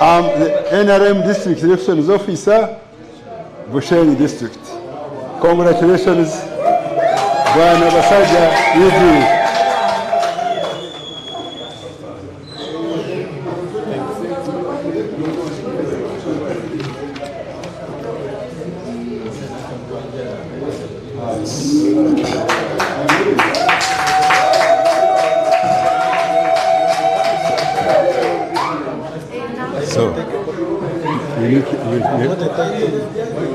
I'm the NRM District Elections Officer, Bushenyi District. Congratulations, Bwana Basaja Eugene. So, you need to, you, you,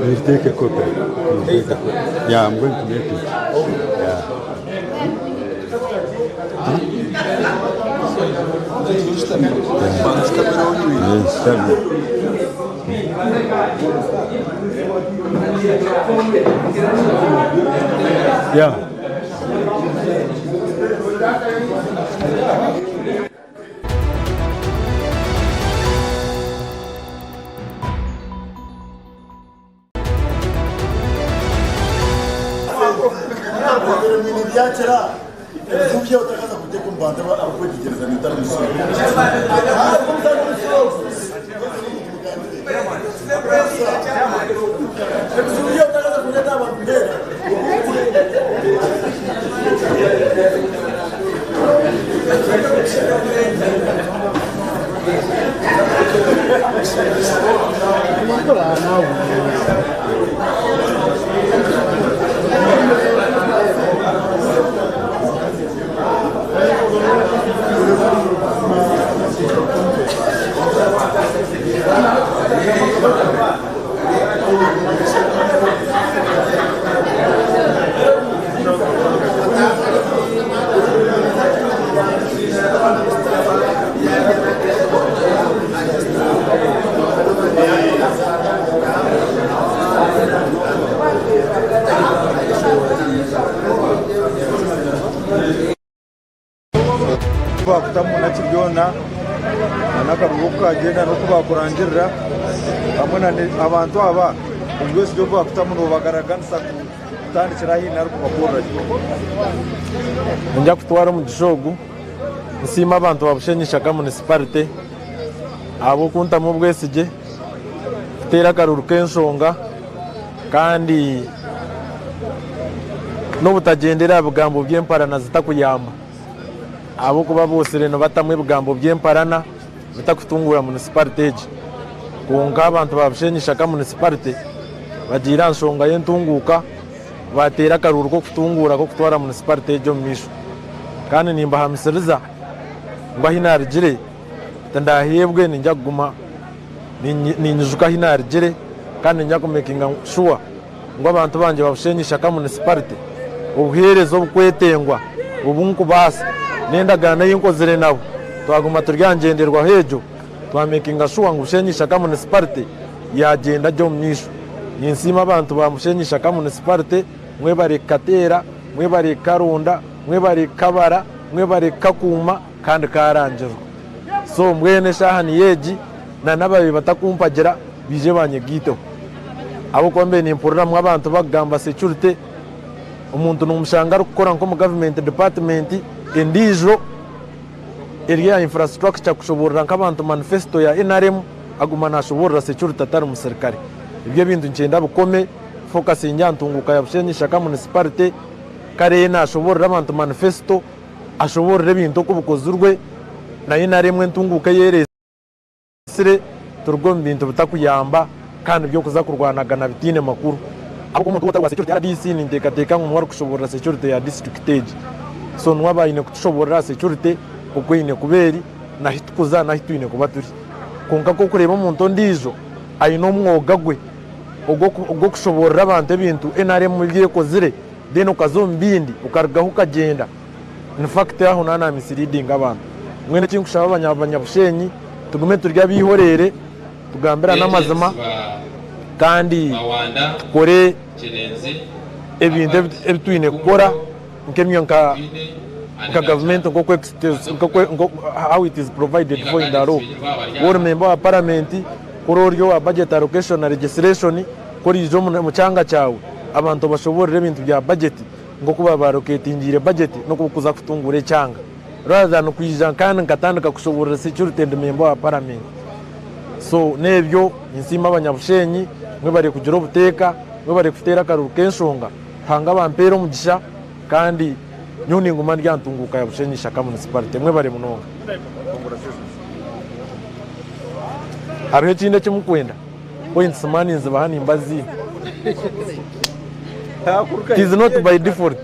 you take a copy. You take a copy. Yeah, I'm going to make it. Yeah. Yes, tell me. Yeah. Bakutamu na Kiryoona n'akaruru oku kagyenda n'oku bakurangirira hamwe n'abantu aba obwesigye obu bakutamu nobagaraganisa kutandikira ahi nari kubakorera gye. Ninza kutwara omugisha ogu nsiime abantu ba Bushenyi Ishaka Munisiparite ahabw'okuntamu obwesigye kuteera akaruru k'enshonga kandi n'obutagyendera aha bigambo by'emparana zitakuyamba ahabw'okuba boosire nibatamu ebigambo by'emparana bitakutunguura munisiparite egi. Kwonka abantu ba Bushenyi Ishaka Munisiparite bagiire aha nshonga y'entunguuka baateera akaruuru k'okutunguura k'okutwara munisiparite egi omu maisho. Kandi nimbahamisiriza ngu ahi naarugire tindaheebwe niinyija kuguma ninyijuka ahi naarugire kandi niinyija kumekinga shuwa ngu abantu bangye ba Bushenyi Ishaka Munisiparite obuheereza obukwetengwa obu nkubaasa n'endagaano ei nkozire nabo twaguma turi aha ngyenderwaho egyo twamekinga shuwa ngu Bushenyi Ishaka Munisiparite yaagyenda gye omu maisho. Ninsiima abantu ba Bushenyi Ishaka Munisiparite mwebare kukateera, mwebare kukaronda, mwebare kukabara, mwebare kukakuuma kandi kaarangirwa. So mbwenu eshaaha niyo egi na n'ababaire batakumpagira baije banyegaiteho. Ahabw'okuba mbaire nimpuriramu abantu bakugamba security, omuntu nomushanga arikukora nk'omu government department endiijo eri aha infrastructure kushoboorora nk'abantu manifesto ya nrm aguma nashoboorora security atari musirikare. Ebyo ebintu nikyenda bikome, focusinge aha ntunguuka ya Bushenyi Ishaka Municipality, kare ye nashoboorora abantu manifesto, ashoboorore ebintu oku bikozirwe na nrm entunguuka ei ereetsire turuge omu bintu bitakuyamba kandi by'okuza kurwanagana bitaine makuru. Ahabw'okuba omuntu otari wa security RDC ninteekateeka ngu niwe arikushoboorora security ya district egi. So niwe aba aine kutushoboorora aha security oku eine kuba eri n'ahu tukuza n'ahu twine kuba turi. Kwonka ku orikureeba omuntu ondiijo aine omwoga gwe ogw'okushoboorora abantu ebintu nrm ebi ekozire then okaza omu bindi okarugaho okagyenda, in fact aho naaba na misleadinga abantu. Mbwenu eki nkushaba abanyabushenyi tugume turi abeihoreere, tugambirane amazima kandi tukore ebintu ebi twine kukora nka gavumenti nk'oku how it is provided for in the law. Waaba ori memba wa paramenti, ku ori owa budget allocation na legislation, ku oriija omu kyanga kyawe abantu obashoboorore ebintu bya budget nk'oku baabaroketingiire budget n'oku barikuza kutunguura ekyanga. rather than kwija kandi nkatandika kushoboorora security ndi member wa parliament. So n'ebyo ninsiima abanyabushenyi mwebare kugira obuteeka, mwebare kuteera akaruru k'enshonga. Ruhanga abampeere omugisha kandi nyowe ninguma ndi aha ntunguuka ya Bushenyi Ishaka Municipality. Mwebare munonga. Hariho ekindi eki mukwenda? Points man nzibaha nimbaziiha. It is not by default.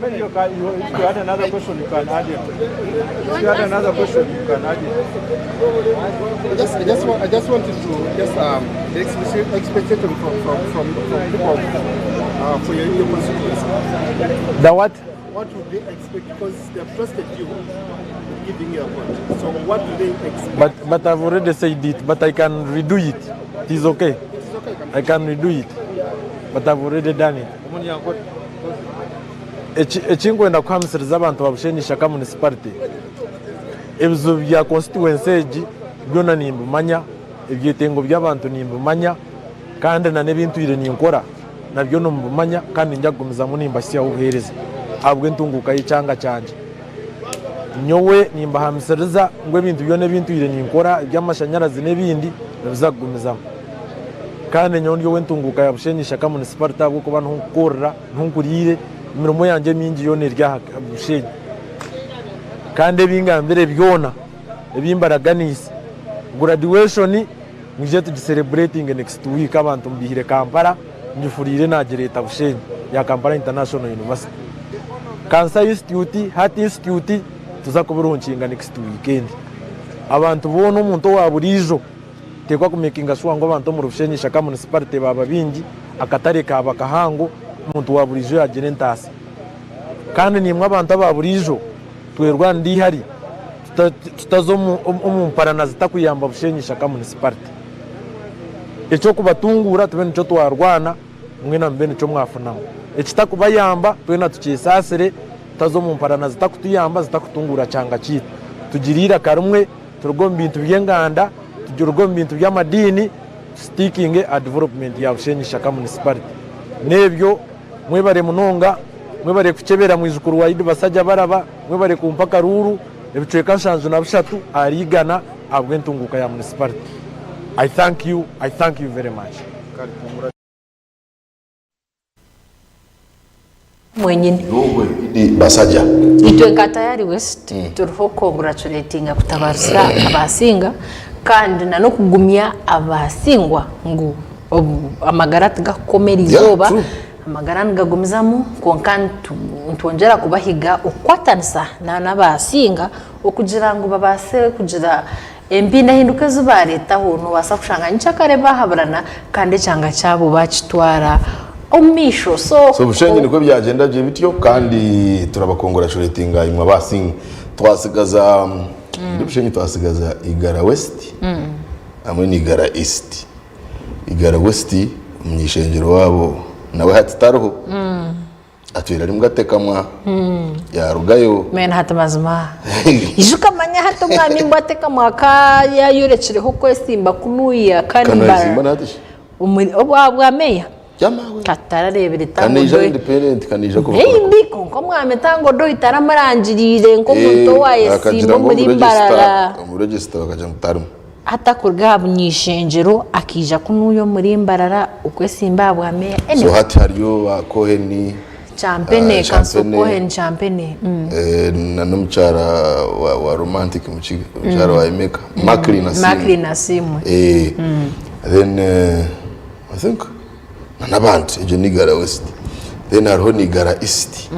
Maybe you can, you, if you had another question, you can add it. If you had another question, you can add it. I just, I just, want, I just wanted to just the expectation from people for your constituency. The what? What would they expect? Because they have trusted you with giving you a vote. So what do they expect? But I've already said it, but I can redo it. It is okay. It is okay. I can redo it. But I've already done it. Ekinkwenda kuhamisiriza abantu ba Bushenyi Ishaka Municipality, ebizibu bya constituency egi byona nimbimanya, ebyetengo by'abantu nimbimanya, kandi na n'ebintwire ninkora nabyo nimubimanya kandi ninja kugumizamu nimbahitsyaho obuheereza ahabw'entunguuka y'ekyanga kyangye. Nyowe nimbahamisiriza ngu ebintu byona ebintwire ninkora eby'amashanyarazi n'ebindi nibiza kugumizamu. Kandi nyowe ndi ow'entunguuka ya Bushenyi Ishaka Municipality ahabw'okuba niho nkukorera, niho nkuriire, emirimo yangye emingi yoona eri aha Bushenyi. Kandi ebi ngambire byona ebi mbaraganiise, graduation mwije tugicerebratinge next week abantu mbaihire Kampala ngifuriire nagireeta Bushenyi ya Kampala International University. Cancer Institute, Heart Institute tuza kubironkinga next weekend. Abantu boona omuntu owa buriijo Nituteekwa kumekinga shuwa ngu abantu omuri Bushenyi Ishaka Municipality baaba baingi, akatare kaaba kahango, omuntu wa buriijo yaagira entaasa. Kandi naimwe abantu aba buriijo twerwanire eihari tutaza omu mparana zitakuyamba Bushenyi Ishaka Municipality. Eky'okubatunguura tube nikyo twarwana mwena mube nikyo mwafunamu. Ekitakubayamba twena tukyesaasire tutaza omu mparana zitakutuyamba zitakutunguura kyanga kyaitu. Tugire eiraka rimwe. Turuge omu bintu by'enganda, turuge omu bintu by'amadiini, tusitikinge aha development ya Bushenyi Ishaka Municipality. N'ebyo mwebare munonga, mwebare kukyebera mwijukuru wa Idi Basajja Baraba, mwebare kumpa akaruuru ebicweka 73 ahari igana ahabw'entunguuka ya municipality. I thank you, I thank you very much. Mwenyine. N'ogwe Idi Basajja. Itwe nka Tayari West turiho congratulatinga kutabarutsya abasinga kandi na n'okugumya abasingwa ngu amagara tigakukoma erizooba, Yeah, true. amagara nigagumizamu kwonka nitwongyera kubahiga okukwatanisa na n'abasinga okugira ngu babaase kugira empindahinduka ezi bareetaho noobaasa kushanga nyikyakare baahaburana kandi ekyanga kyabo baakitwara omu maisho. So Bushenyi nikwo byagyenda gye bityo kandi turabakongurachuratinga imwe abasinga. Twasigaza muri Bushenyi twasigaza Igara West hamwe na Igara East. Igara West omuny'eishengyero waabo nawe hati tariho. Atwire ari mugatekamwa yarugayo. Mbwenu hati mazima ijuka manya hati omwami mbwa atekamwa ka yayorekireho okwesimba kunuya kandi Kanayesimba mbarara nahati shi? Omuri obwa bwa meya Yamawe. katararebire Kanaija tango independent kanaija kuba Maybe kwonka omwami tango doyi taramurangiriire nk'omuntu owayesimba omuri Mbarara. Omu register bakagira ngu tarimu. Hati akuruga aha buny'eishengyero akaija kunuuya omuri Mbarara okwesimba aha bwa meeya. So Anyway, hati hariyo ba Cohen, Champene, ah, Council Champene, Cohen Champene. eh, na n'omukyara wa, wa Romantic Mukiga, omukyara wa Emeka, Macklin Asiimwe. Macklin Asiimwe. Eh, then eh, I think na n'abandi egyo ni Igara West. Then hariho na Igara East.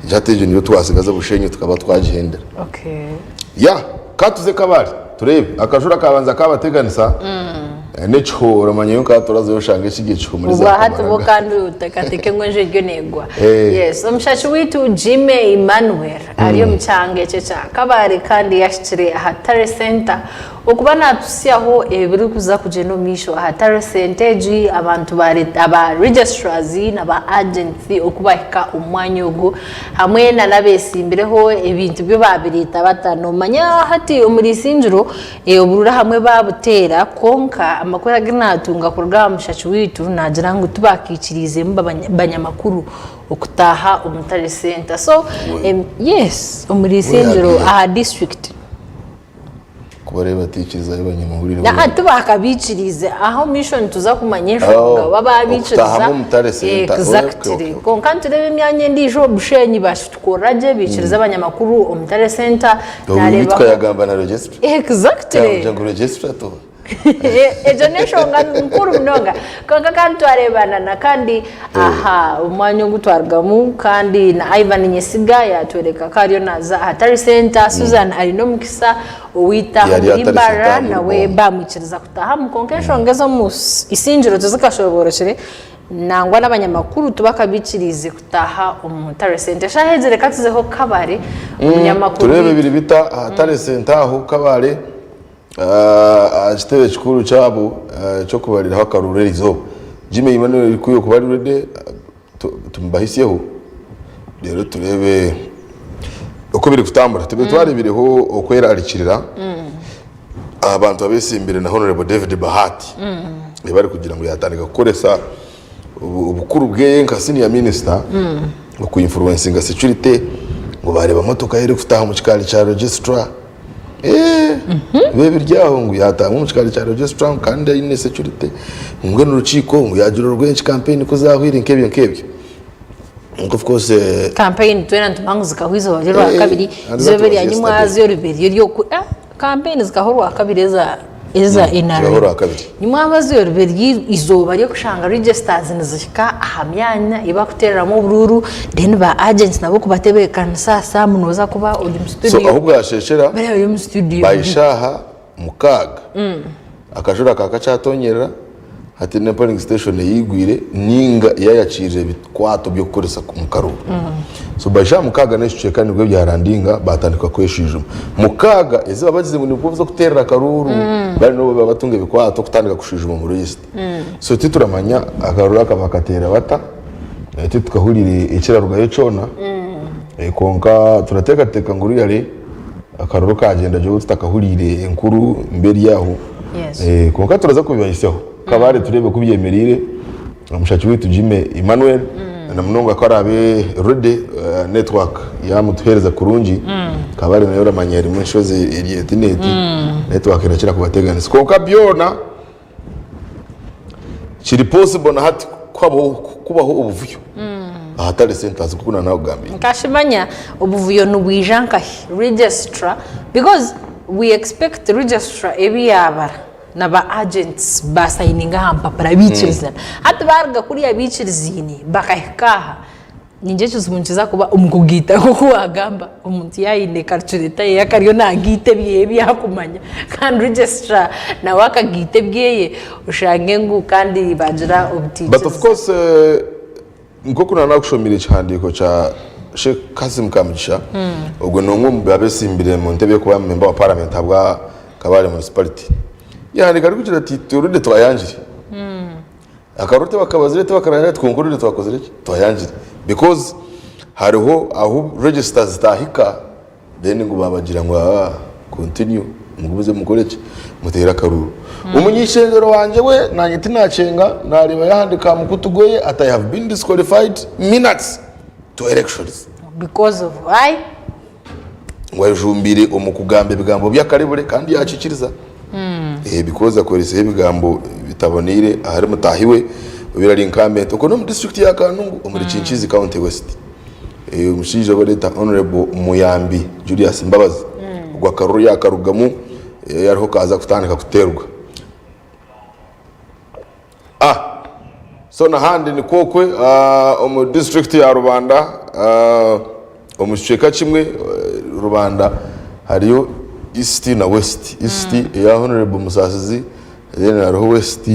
Egyo hati egyo niyo twasigaza Bushenyi tukaba twagihendera. Okay. Ya, ka tuze Kabale tureebe. Akajura kabanza kabateganisa n'ekiho oramanya nyowe nkaba turazayo oshanga ekiri ekiho muri za Obwa hati bo Kamaraga. kandi oteekateeke ngu enju eryo neegwa. Eh. Yes, omushaki waitu Jimmy Emmanuel ari omu kyanga ekyo ekya Kabale kandi yahikire aha Tare Centre okuba naatuhitsyaho ebirikuza kugyenda omu maisho aha Tare Centre egi abantu ba aba registrars na ba agents oku bahika omu mwanya ogu hamwe na n'abeetsimbireho ebintu byo baabireeta bata. Noomanya hati omuri Isingiro obururu ahamwe baabuteera kwonka. Amakuru agu naatunga kuruga aha mushaki waitu naagira ngu tibaakaikiriizemu banyamakuru okutaaha omu Tare Centre. So, yes, omuri Isingiro aha district. Ku baraabe bataikirizayo abanyamahurire Aa, boona. tibakabaikiriize. Aha omu maisho nituza kumanya enshonga Oh, oba baabaikiriza. okutaahamu omu Tare Centre. Exactly. Okay, okay, okay. Kwonka nitureeba emyanya endiijo, Bushenyi baakitukorera gye, baikiriza abanyamakuru omu Tare Centre. Obu Naareebaho- tukayagamba na registrar. Exactly. Yagira ngu registrar to. Egyo n'enshonga nkuru munonga. Kwonka kandi twareebana na kandi aha omwanya ogu twarugamu kandi na Ivan Nyesiga yaatworeka ku ariyo naaza aha Tare Centre, Susan Ainomukisa ow'eitaha Yari omuri aha Tare Centre Mbarara aha muri nawe Bombo. baamwikiriza kutaahamu. Kwonka enshonga ez'omu isingiro tizikashoboorokire nangwa n'abanyamakuru tibakabaikiriize kutaaha omu Tare Centre. Eshaaha egi reka tuzeho Kabare, omunyamakuru Tureebe waitu. biri bita aha Tare Centre aho Kabare. Aha kitebe kikuru kyabo eky'okubariraho akaruru erizooba, Jimmy Emmanuel ku orikuba ari ready tumubahisyeho reero tureebe oku birikutambura. Tube twareebireho okwerarikirira aha bantu abetsimbire na Honourable David Bahati barikugira ngu yatandika kukoresa obukuru bweye nka senior minister oku influencinga security ngu bareeba motoka ye erikutaaha omu kikaari kya registrar. Bibe biri aho ngu yataaha omu kikaari kya registrar kandi aine security mbwenu orukiiko ngu yagira orw'enki campaign ku zahwire nk'ebyo nk'ebyo. Kwonka of course Campaign twena nitumanya ngu zikahwa eizooba ry'orwakabiri, and that eizooba was erya nyimwazyo yesterday. riba eri ery'oku ah campaign zikahwa orwakabiri eza eza Zikahwa NRM. orwakabiri. Nyimwazyo riba eri eizooba ry'okushanga registers nizihika aha myanya ei barikuteereramu oburuuru then ba agents nabo kubatebeekanisa Sam nooza kuba ori omu So studio. ahu bwasheshera Bariya bari omu studio. by shaaha mukaaga akajura kakaba kakyatonyerera hati ne polling station eyigwire ninga yayakiirire ebikwato by'okukoresa omu karuuru. So by shaaha mukaaga n'ekicweka nibwo byarandinga batandika kweshwijuma. Mukaaga ezi baba bagize ngu nibwo z'okuteerera akaruuru bari nibo baba batunga ebikwato kutandika kushwijuma omu register. So tituramanya akaruuru aka bakateera bata. Titukahuriire ekirarugayo kyona, kwonka turateekateeka ngu really akaruru kagyenda gye obu tutakahuriire enkuru mbi eri aho. Kwonka turaza kubibahisyaho Kabale tureebe oku byemereire. Omushaki waitu Jimmy Emmanuel na munonga ku araabe ready network yamutuheereza kurungi, Kabale nayo oramanya erimu enshozi eri eti n'eti, network erakira kubateganisa. Kwonka byona. Kiri possible na hati kubaho obuvuyo ahatari centers nkoku nanakugambire. Nkashimanya obuvuyo nibwija nkahi registrar because we expect registrar ebi yabara na ba agents ba sayininga aha mpapura bikirizana hati baruga kuriya bikiriziine bakahika aha Ningira ekizibu nikiza kuba omu kugaita nk'oku waagamba, omuntu yaaba aine karicureeta ye akariyo naagaita ebyeye ebi arikumanya kandi registrar nawe akagaita ebyeye oshange ngu kandi baagira But of obutaikiriza. course nk'oku naanakushomeire ekihandiiko kya Sheikh Kassim Kamugisha, ogwo n'omwe omu abeesimbire omu ntebe y'okuba member wa parliament ahabwa Kabale municipality, yaahandiika arikugira ati already twayangire. Akaruru tibakabazire tibakarangire ati kwonka orurimi twakozire ki? Twayangire because hariho ahu register zitahika then ngu babagira ngu aa continue mugumize mukore ki? Muteere akaruru. Omuny'eishengyero wangye we nanye tinakyenga nareeba yahandika aha mukutu gweye ati I have been disqualified minutes to elections. Because of why? Ngu ayejumbiire omu kugamba ebigambo by'akarebure kandi yaakikiriza. Because akoreiseho ebigambo bitaboneire ahari mutaahi we obaire ari incumbent okwo n'omu disiturikiti ya Kanungu omuri Kinkizi County West. Omushaija ou bareeta Honourable Muyambi Julius Mbabazi ogwo akaruru yaakarugamu hariho kaaza kutandika kuteerwa. Ah so nahandi nikwo okwe omu district ya Rubanda omu kicweka kimwe Rubanda hariyo East na West. East eya Honourable Musasizi then hariho West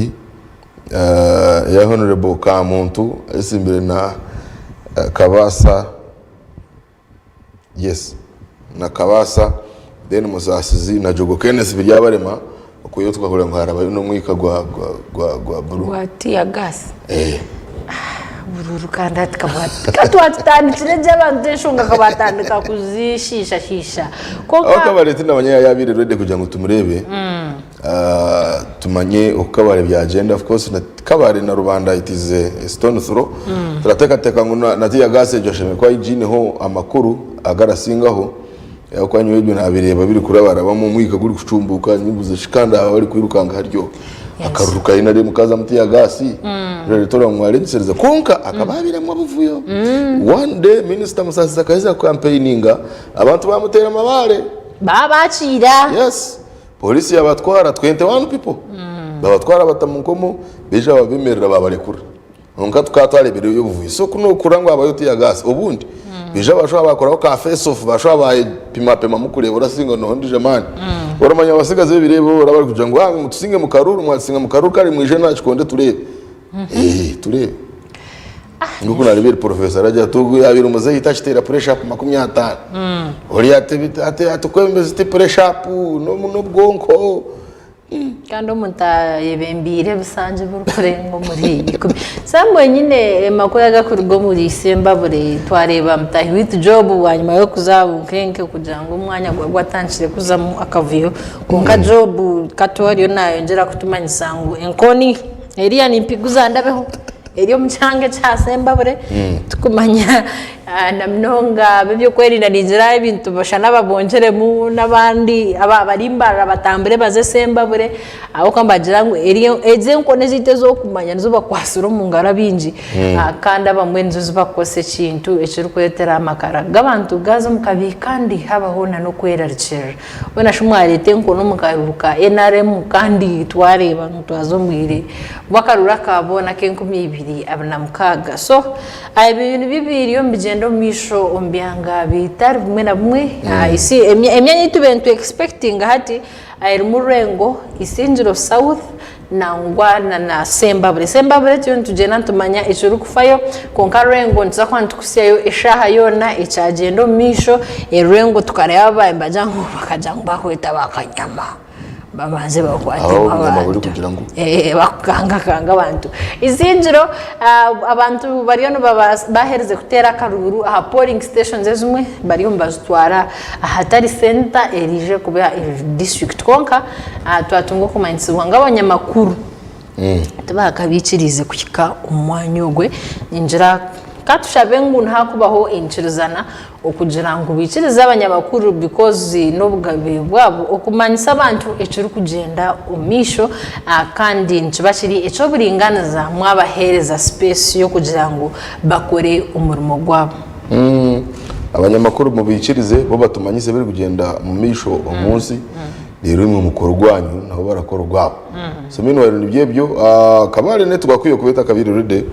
eya Honourable Kamuntu ayetsimbire na Kabaasa. Yes na Kabaasa then Musaasizi na Jogo Kenneth Biryabarema okwihaho tukahurira ngu harabayo n'omwika gwa gwa gwa buru. Gwa tear gas. Eh. Bururu kandi hati katwatutandikire gye abantu enshonga kabatandika kuzishiishashiisha. Kwonka Aho Kabarebe tindamanya yaaba yabaire ready kugira ngu tumureebe. tumanye oku Kabale byagyenda. Of course na Kabale na Rubanda it is a stone throw. Turateekateeka ngu na tear gas egyo ashemereire kuba agiineho amakuru agarasingaho ahabw'okuba nyowe ebyo naabireeba birikurabarabamu omwika gurikucumbuuka nimbuuza shi kandi aba abarikwirukanga haryo akaruru kaine mukazamu tear gas reero mwarengyesereza kwonka hakaba habairemu obuvuyo. One day minisita Musasizi akaheza kukampeininga abantu baamuteera amabaare. Baabakiira. Yes. Polisi yabatwara 21 people babatwara bata mu nkomo baija babemerera babarekura kwonka tukaba twarebireyo obuvuyo so ku nokuhurira ngu habayo tear gas obundi baija bashuba bakoraho ka face off bashuba bayepimapimamu kureeba orasinga noha ondijo amaani oramanya abasigazi b'ebiro ebi bo baraba barikugira ngu ah mutusinge mu karuru mwatusinga mu karuru kare mwije naha kikonde tureebe tureebe. Nk'oku naareebire Professor aragira ati ogu yaabaire omuzeeyi takiteera press up 50. Ori ati ati ati okwebembezi ti press up n'obwonko. Kandi omuntu ayebembeire ebisanja ebirikurenga omuri ikumi. Samuel nyine amakuru agakuruga omuri Sembabule twareeba mutaahi waitu Job bwanyima y'okuza aha bunkenke kugira ngu omwanya gwaba gwatandikire kuzamu akavuyo. Kwonka Job kati ariyo nayongyera kutumanyisa ngu enkoni eriya nimpiguza ndabeho. Eri omu kyanga ekya Sembabule tikumanya na munonga ab'ebyokwerinda ningira ebintu bashana babongyeremu n'abandi abari Mbarara batambure baze Sembabule ahabw'okuba nibagira ngu ezi enkoni ezaitu ez'okumanya nizo bakwatsire omu ngaro abaingi kandi abamwe nizo zibakukoresa ekintu ekirikureetera amakara g'abantu gaaza omu kabi kandi habaho n'okwerarikirira. Mbwenu shi mwareeta enkoni omu karuru ka nrm kandi twareeba ngu twaza omu bwire bw'akaruru aka boona ak'enkumi ibiri abiri na mukaaga. So ebyo nibyo biriyo nibigyenda omu maisho omu byanga bitari bimwe na bimwe. Emyanya ei tubaire nitu expectinga hati erimu Lwengo, Isingiro South Nangwa na na Sembabule. Sembabule turiyo nitugyenda nitumanya ekirikufayo kwonka Rwengo nituza kuba nitukutsyayo eshaaha yoona ekyagyenda omu maisho. Rwengo tukareeba ababaire nibagira ngu bakagira ngu bakweta bakanyama babanze bakwatemu Aho obunyama abantu. burikugira ngu Bakukangakanga abantu. Izingiro abantu bariyo nibabaasa baherize kuteera akaruuru aha polling stations ezimwe bariyo nibazitwara ahatari centre eriije kuba eri district kwonka Twatunga okumanyisibwa ngu abanyamakuru tibakabaikiriize kuhika omu mwanya ogwe. Ningira ka tushabe ngu nihakubaho enyikirizana okugira ngu baikirize abanyamakuru because n'obugabe bwabo okumanyisa abantu ekirikugyenda omu maisho kandi nikiba kiri eky'oburinganiza mwabaheereza space y'okugira ngu bakore omurimo gwabo. Abanyamakuru mubaikirize bo batumanyise ebirikugyenda omu maisho omu nsi. Reero imwe mukore ogwanyu nabo barakora ogwabo. So meanwhile nibyo ebyo. Kabale network yo kuba etakabaire ready,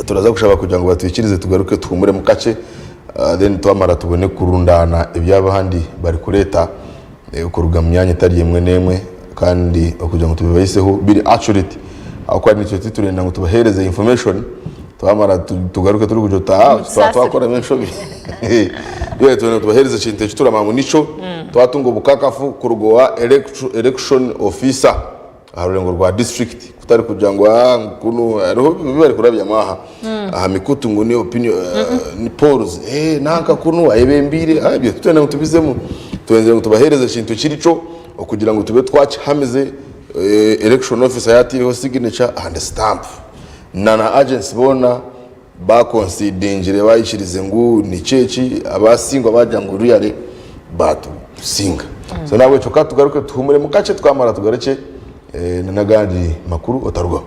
turaza kushaba kugira ngu batwikirize tugaruke tuhumuremu kakye then twamara tubone kurundaana eby'abandi barikureeta kuruga mu myanya etari emwe n'emwe kandi okugira ngu tubibahiseho biri accurate ahabw'okuba naitwe titurenda ngu tubaheereze information Twamara tugaruke turikugira oti aha twaba twakoramu enshobi. Twena tubaheereze ekintu eki turamanya ngu nikyo twatunga obukakafu kuruga owa election officer aha rurengo rwa district kutari kugira ngu aa ngu kunu hariho ebi barikurabyamu aha aha mikutu ngu ni opinion ni polls nanka kunu ayebembeire ebyo titwenda ngu tubizemu twenzire ngu tubaheereze ekintu ekirikyo okugira ngu tube twakihamize election officer yataireho signature and stamp. Na na agents boona bakonsidingire bayikirize ngu nikyo eki abasingwa bagira ngu really batusinga. So nahabwekyo katugaruke tuhumuremu kakye twamara tugarukye na nagandi makuru otarugaho.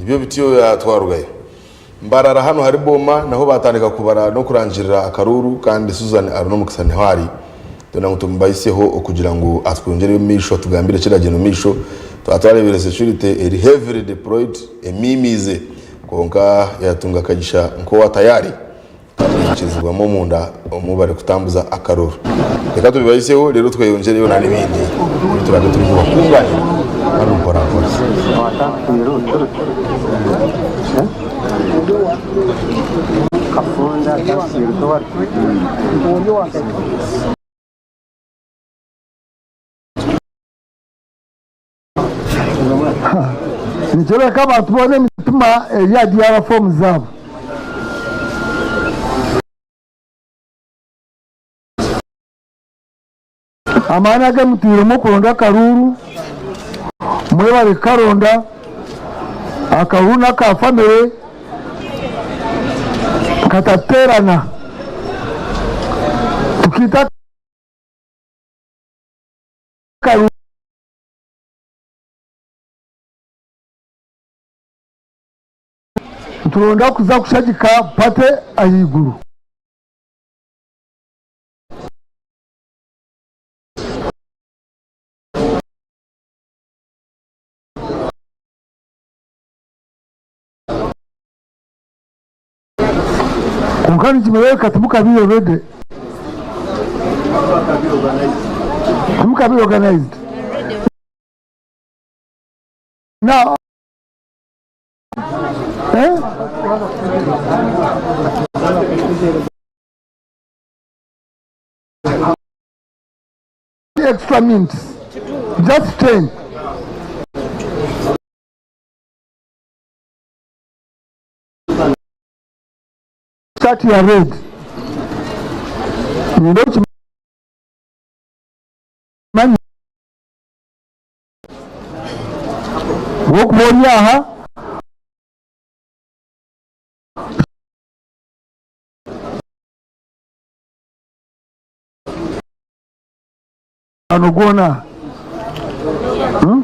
Nibyo bityo twarugayo. Mbarara hanu hari Booma naho batandika kubara n'okurangirira akaruuru kandi Susan Arinomukisa niho ari. Twenda ngu tumubahiseho okugira ngu atwongyereyo omu maisho atugambire ekiragyenda omu maisho. Twaba twareebire security eri heavily deployed emiimiize kwonka yatunga akagisha nk'owa tayari kandi yaikirizibwamu omunda omu barikutambuza akaruuru. Reka tubibahiseho reero tweyongyereyo na n'ebindi ebi turaabe turikubakungaanira hanu mpora mpora. Nikyoreka abantu boona emitima eri aha DR foomu zaabo. Amaani agu mutairemu okuronda akaruuru, mwebare kukaronda, akaruuru n'aka famire katateerana tukaita akaruuru. Nituronda kuza kushagika party ahaiguru. Kwonka nikimureebeka timukabaire ready. Timukabaire organized. Now, eh? Extra minutes. Just 10. Start your red. Nyine okimanyi wokuba ori aha ano gwona aha. Hmm?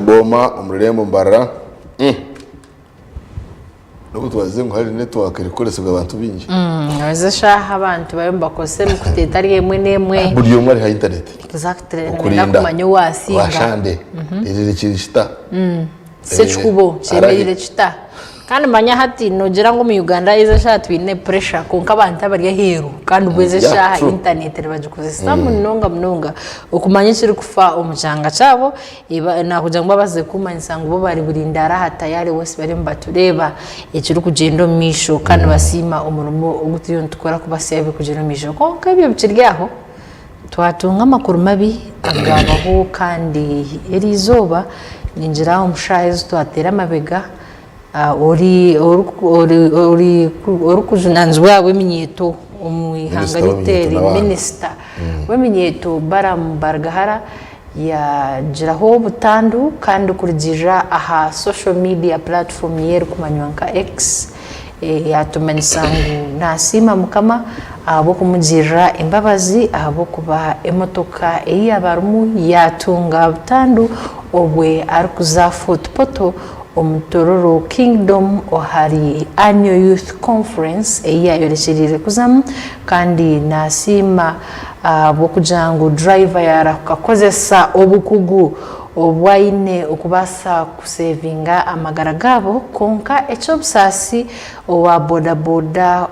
Booma omu rurembo Mbarara. N'obu twagize ngu hari network erikukoresibwa abantu baingi. Ezi eshaaha abantu bariyo nibakozesa emikutu etari emwe n'emwe. Buri omwe ari aha internet. Exactly, nibenda kumanya owaasinga. Rwashande, eri rikiri kita? Sekikubo kyemereire kita? Kandi manya hati nogira ngu omu Uganda ezi eshaaha twine pressure kwonka abantu abari aheeru kandi bo ezi eshaaha internet nibagikozesa munonga munonga okumanya ekirikufa omu kyanga kyabo nakugira ngu babaase kukumanyisa ngu bo bari burindaara aha tayari west bariyo nibatureeba ekirikugyenda omu maisho kandi nibasiima omurimo ogu turiyo nitukora kubaasa ebirikugyenda omu maisho kwonka ebyo bikiri aho Twatunga amakuru mabi agaabaho kandi eri izooba ningira omu shaaha ezi twateera amabega orikujunanizibwa ahabw'eminyeeto omu ihanga ryaitu eri minisita w'eminyeeto Balaam Barugahara yaagiraho butandu kandi kurugiirira aha social media platform ye erikumanywa nka X Yaatumanyisa ngu naasiima Mukama ahabw'okumugirira embabazi ahabw'okuba emotoka ei yaaba arimu yaatunga butandu obwe arikuza Fort Portal omu Tororo Kingdom ahari Annual Youth Conference ei yaayorekyereire kuzamu kandi naasiima ahabw'okugira ngu driver yaarahuka kukozesa obukugu obu aine okubaasa kusevinga amagara gaabo kwonka eky'obusaasi owa boda boda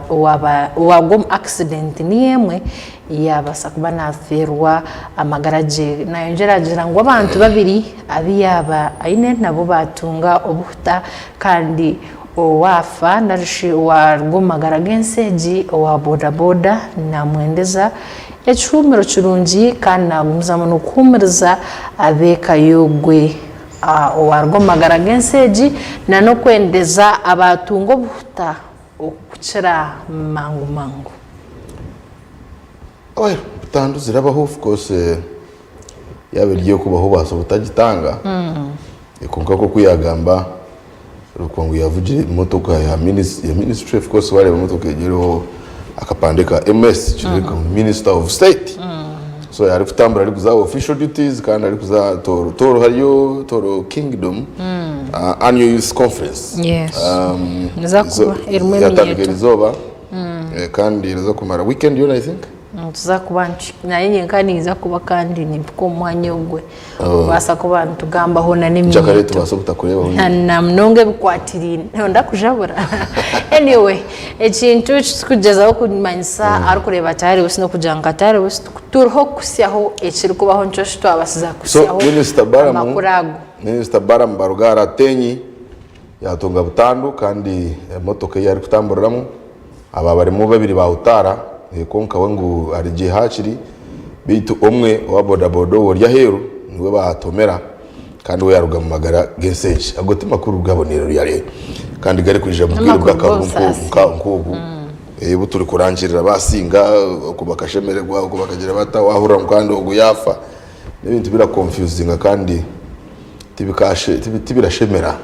owaagwa omu accident niyo emwe yaabaasa kuba naafeerwa amagara gye. Nayongyera agira ngu abantu babiri abu yaaba aine nabo baatunga obuhuta kandi owaafa narishi owaaruga omu magara g'ensi egi owa boda boda namwendeza Ekihuumuro kirungi kandi naagumizamu n'okuhuumuriza ab'eka y'ogwe owaaruga omu magara g'ensi egi n'okwendeza abaatunga obuhuta okukira mangu mangu. Well, butandu zirabaho of course yaaba eri ey'okubaho obaasa obutagitanga kwonka nk'oku yaagamba Orikuba ngu yavugire emotoka ya ministry of course wareeba emotoka egyo eriho akapande ka MS kireebeka ngu minister of state so arikutambura arikuza official duties kandi arikuza Tooro Tooro hariyo Tooro kingdom annual youth conference Yes. Eza kuba erimu yatandika eminyeeto. erizooba kandi ereza kumara weekend yoona I think. Nituza kuba naanye nyenka ninza kuba kandi nimpika omu mwanya ogwe kubaasa kuba nitugambaho na Nkyakare n'eminyeeto tubaase obutakureebaho na na munonga ebikwatiriine ndakujabura anyway ekintu eki turikugyezaho kumanyisa arikureeba Tayari West n'okugira ngu Tayari West turiho kuhitsyaho ekirikubaho nikyo eki twabaasiza So kuhitsyaho Minisita Balaam amakuru ago. Minisita Balaam Barugahara Atenyi Yaatunga butandu kandi emotoka ei arikutamburiramu aba barimu babiri baahutaara kwonka we ngu ari gye haakiri beitu omwe owa bodaboda ou ori aheeru niwe baatomera kandi we yaaruga omu magara g'ensi egi. Ago ti makuru gaboneire ruyare kandi garikwija omu bwire N'amakuru bw'akahuuku g'obusaasi. nk'obu obu turikurangirira baasinga oku bakashemererwa oku bakagira bata waahurira ngu kandi ogu yaafa n'ebintu birakonfyuzinga kandi Tibirashemera.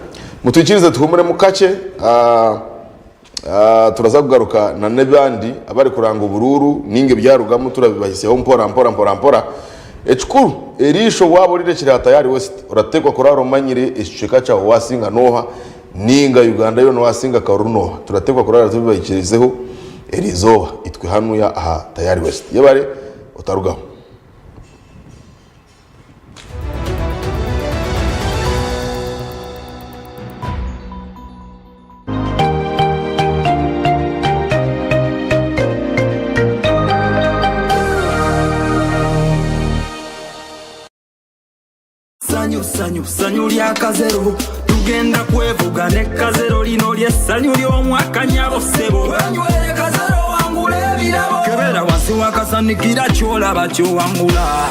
Mutwikirize tuhumuremu kakye, turaza kugaruka na n'abandi abari kuranga oburuuru ninga ebyarugamu turabibahisyaho mpora mpora mpora mpora. Ekikuru, eriisho waaba orirekire aha Tayari West, orateekwa kuraara omanyire ekicweka kyawe waasinga n'oha ninga Uganda yoona waasinga akaruru n'oha. Turateekwa kuraara tubibahikirizeho eriizooba itwe hanuya aha Tayari West. Yebare, otarugaho. Sanyu sanyu sanyu lya kazero tugenda kwevuga ne kazero lino lye sanyu ly'omwaka nyabo ssebo wenywere kazero wangula ebirabo kebera wansi wakasanikira kyolaba kyowangula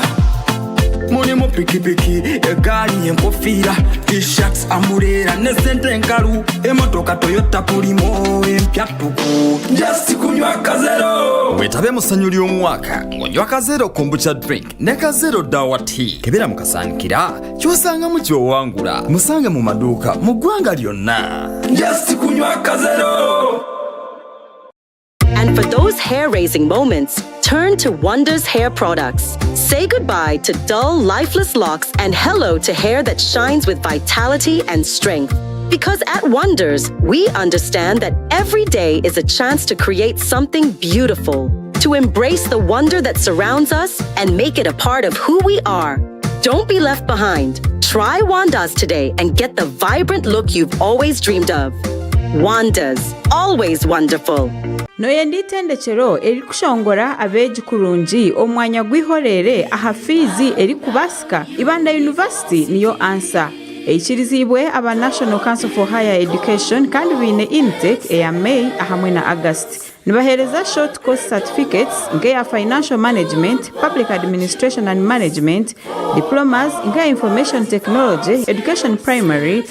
mulimu pikipiki egaali enkofiira t-shirts amuleera ne sente enkalu emotoka toyota pulimo empya ttuku just kunywa kazero wetabe mu ssanyu ly'omwaka ng'onywa kazero kombucha drink ne kazero dawa tea kebera mu kasaanikira ky'osangamu ky'owangula musange mu maduuka mu ggwanga lyonna just kunywa kazero And for those hair raising moments, Turn to Wonders Hair Products. Say goodbye to dull, lifeless locks and hello to hair that shines with vitality and strength. Because at Wonders, we understand that every day is a chance to create something beautiful, to embrace the wonder that surrounds us and make it a part of who we are. Don't be left behind. Try Wandas today and get the vibrant look you've always dreamed of. Wandas, always wonderful. Nooyenda eitendekyero erikushongora abeegi kurungi omu mwanya gw'eihoreere aha fiizi erikubaasika? Ibanda University niyo ansa. Eikiriziibwe aba National Council for Higher Education kandi baine intake eya May ahamwe na August. Nibaheereza short course certificates nk'eya Financial Management, Public Administration and Management, Diplomas nk'eya Information Technology, Education Primary,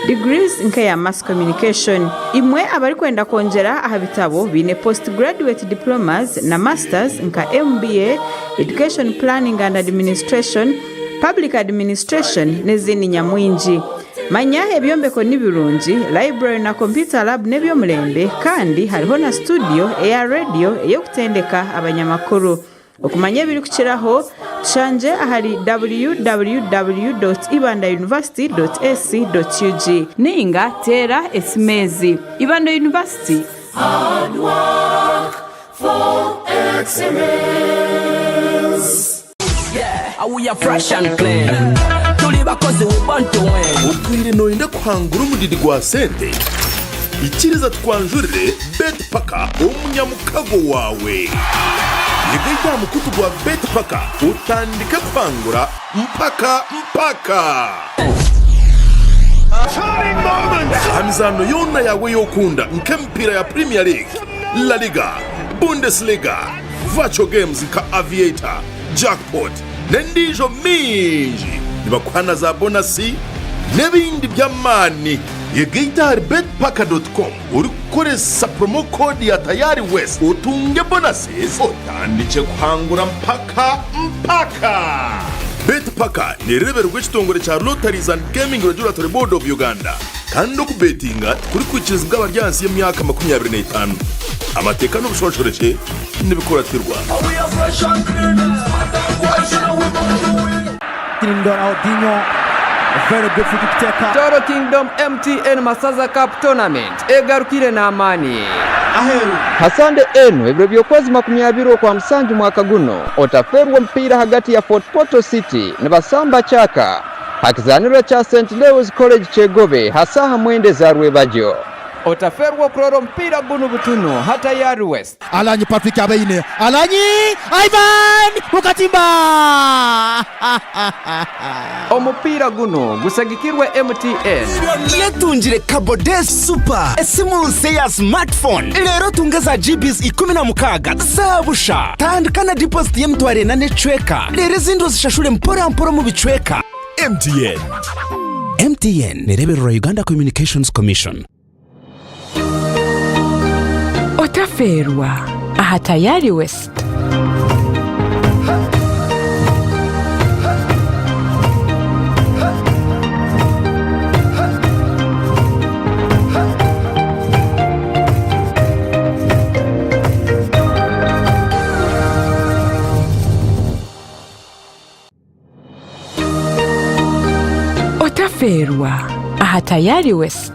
Degrees nk'eya Mass Communication. Imwe abarikwenda kwongyera aha bitabo baine Postgraduate Diplomas na Masters nka MBA, Education Planning and Administration, Public Administration n'ezindi nyamwingi. Manya ebyombeko ni birungi, library na computer lab n'eby'omurembe kandi hariho na studio eya radio ey'okutendeka abanyamakuru. Okumanya ebirikukiraho, tushangye ahari www.ibandauniversity.ac.ug ninga teera esimu ezi. Ibanda University. Hard work for excellence. Otwire nooyenda kuhangura omudidi gwa sente? Ikiriza tukwanjurire Betpaka omunyamukago waawe. Yegaita aha mukutu gwa Betpaka otandike kuhangura mpaka mpaka! Aha mizaano yoona yaawe ei okunda nk'emipiira ya Premier League, La Liga, Bundesliga, Virtual games nka Aviator, Jackpot n'endiijo mingi nibakuha na za bonasi n'ebindi by'amaani. Yegaita ahari betpaka dot com orikukoresa promo code ya Tayari West otunge bonuses otandikye kuhangura mpaka mpaka! Betpaka nereebererwa ekitongore kya Lotteries and Gaming Regulatory Board of Uganda kandi okubetinga tikurikwikirizibwa abari ahansi y'emyaka 25. Amateeka n'obushonshorekye nibikuratirwa. Toro Kingdom MTN Masaza Cup Tournament egarukire n'amaani. Ha Sande enu ebiro by'okwezi 20 Okwamusanju mwaka guno, otaferwa omupiira ahagati ya Fort Portal City nibasamba Kyaka ha kizaaniro kya St Leo's College Kyegobe ha saaha mwenda eza rwebagyo. Otaferwa okurora omupiira gunu butunu ha Tayari West. Alanyi Patrick Abeine Alanyi Ivan Mukatimba! Omupiira gunu gusagikirwe MTN. Yetungire Kabode Super, esimu nsya eya smartphone reero otunge za GBs 16 za busha. Tandika na deposit y'emitwaro ena n'ekicweka reero ezindi ozishashure mpora mpora omu bicweka. MTN. MTN nereebererwa Uganda Communications Commission. Otafeerwa aha Tayari West. Otafeerwa aha Tayari West.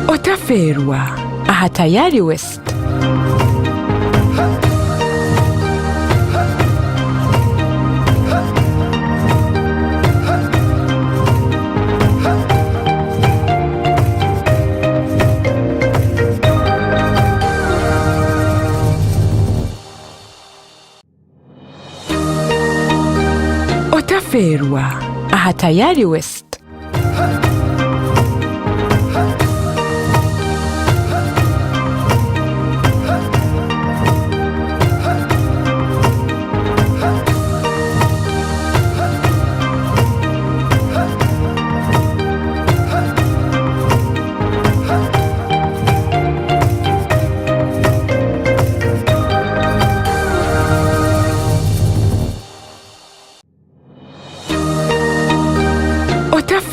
Otafeerwa aha Tayari West. Otafeerwa aha Tayari West.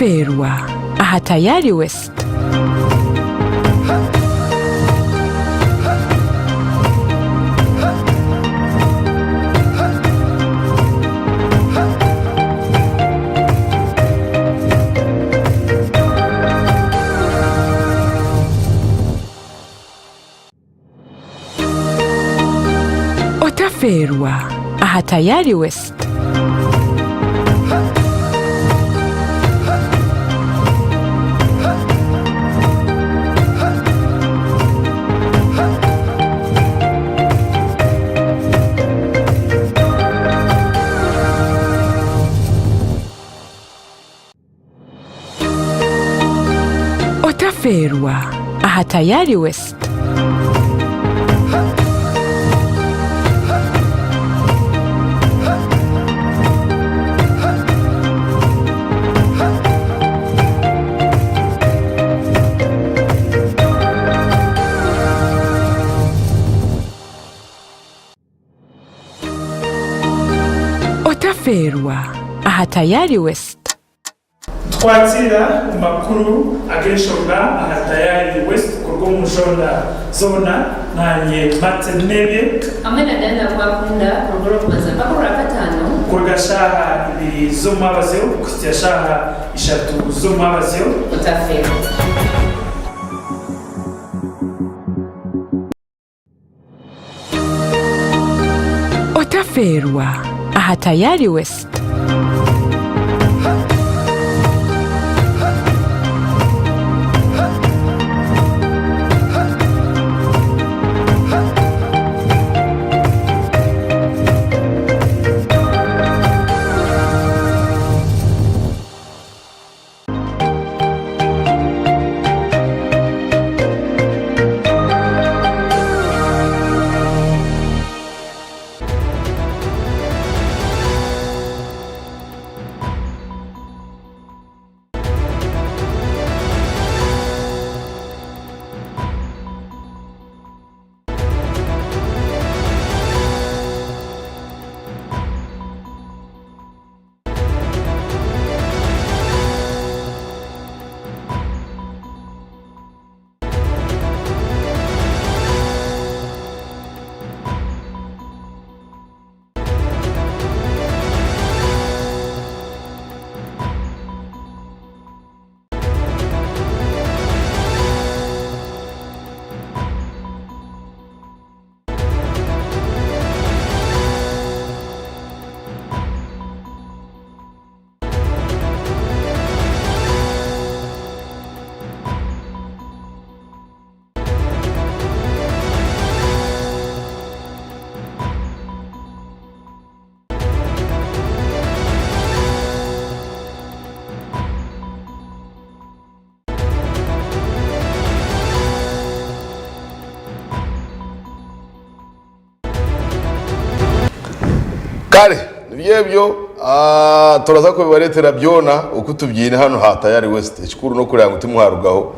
Otafeerwa aha Tayari West. Otafeerwa aha Tayari West. Otafeerwa aha Tayari West. Otafeerwa aha Tayari West. Nitukwatira amakuru ag'enshonga aha Tayari West kuruga omu nshonda zoona. Naanye Martin Nebye. Hamwe na Diana Kwakunda kuruga Orwokubanza mpaka Orwakataano. Kuruga shaaha ibiri z'omwabazyo kuhitsya shaaha ishatu z'omwabazyo. Otafeerwa. Otafeerwa aha Tayari West. Kare nibyo ebyo turaza kubibareetera byona oku tubyine hano ha Tayari West. Ekikuru n'okureba ngu timwarugaho.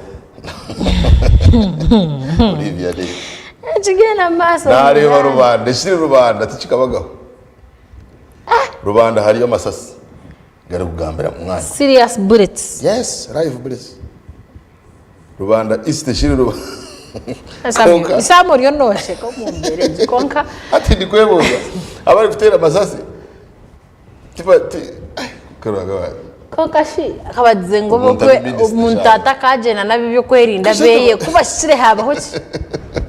Olivia reeba. Ekigenda mu maaso. Naareeba rubanda, ekiri rubanda tikikabagaho. Rubanda hariyo amasasi garikugambira mu mwanya. Serious bullets. Yes, live bullets. Rubanda East eshiri Rubanda. Konka. Isamu oriyo nosheka omu mbeera egi konka. Hati ndikwebuuza abari kuteera amasasi tiba ti karuhanga wange. Konka shi akabagize ngu Omuntu ari minister omuntu shaaha. atakagyenda n'ab'ebyokwerinda beye ku bashikire habaho ki?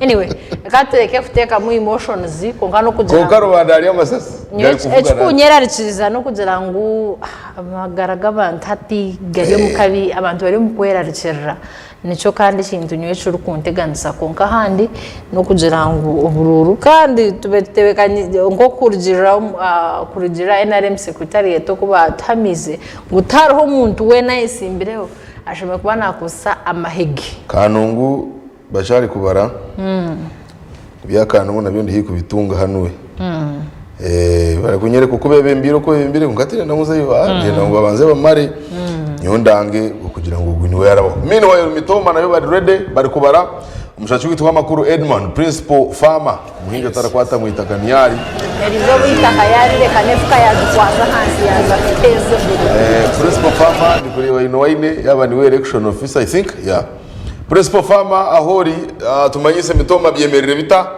Anyway, reka tureke kuteekamu emotions kwonka n'okugira Kwonka ngu rubanda hariyo amasasi Nyowe gari kuvuga nangye. ekikunyerarikiriza n'okugira ngu amagara g'abantu hati gari omu kabi, abantu bari omu kwerarikirira. Nikyo kandi ekintu nyowe ekirikunteganisa kwonka ahandi n'okugira ngu oburuuru kandi tube tutebekaniise nk'okurugiirira NRM secretariat oku baatuhamiize ngu tihariho omuntu weena ayesimbireho ashemereire kuba naakozesa amahege. Kanungu bakyari kubara ebya Kanungu nabyo ndi haihi kubitunga hanu we. Barikunyereka oku bebembiire oku bebembiire kwonka tindenda ngu nzeyo ndenda ngu babanze bamare nyowe ndange okugira ngu ogu niwe yarabaho. Meanwhile Mitooma nayo bari ready bari kubara omushaki waitu w'amakuru Edmund principal farmer omuhingi otarakwata mu itaka niyo ari. Eriizooba eitaka yaarireka n'efuka yaagikwasa ahansi yaaza kuteeza obururu. Principal farmer Farmer ndikureeba aine owaine yaaba niwe election officer I think yeah. Principal Farmer ahu ori tumanyise Mitooma byemerire bita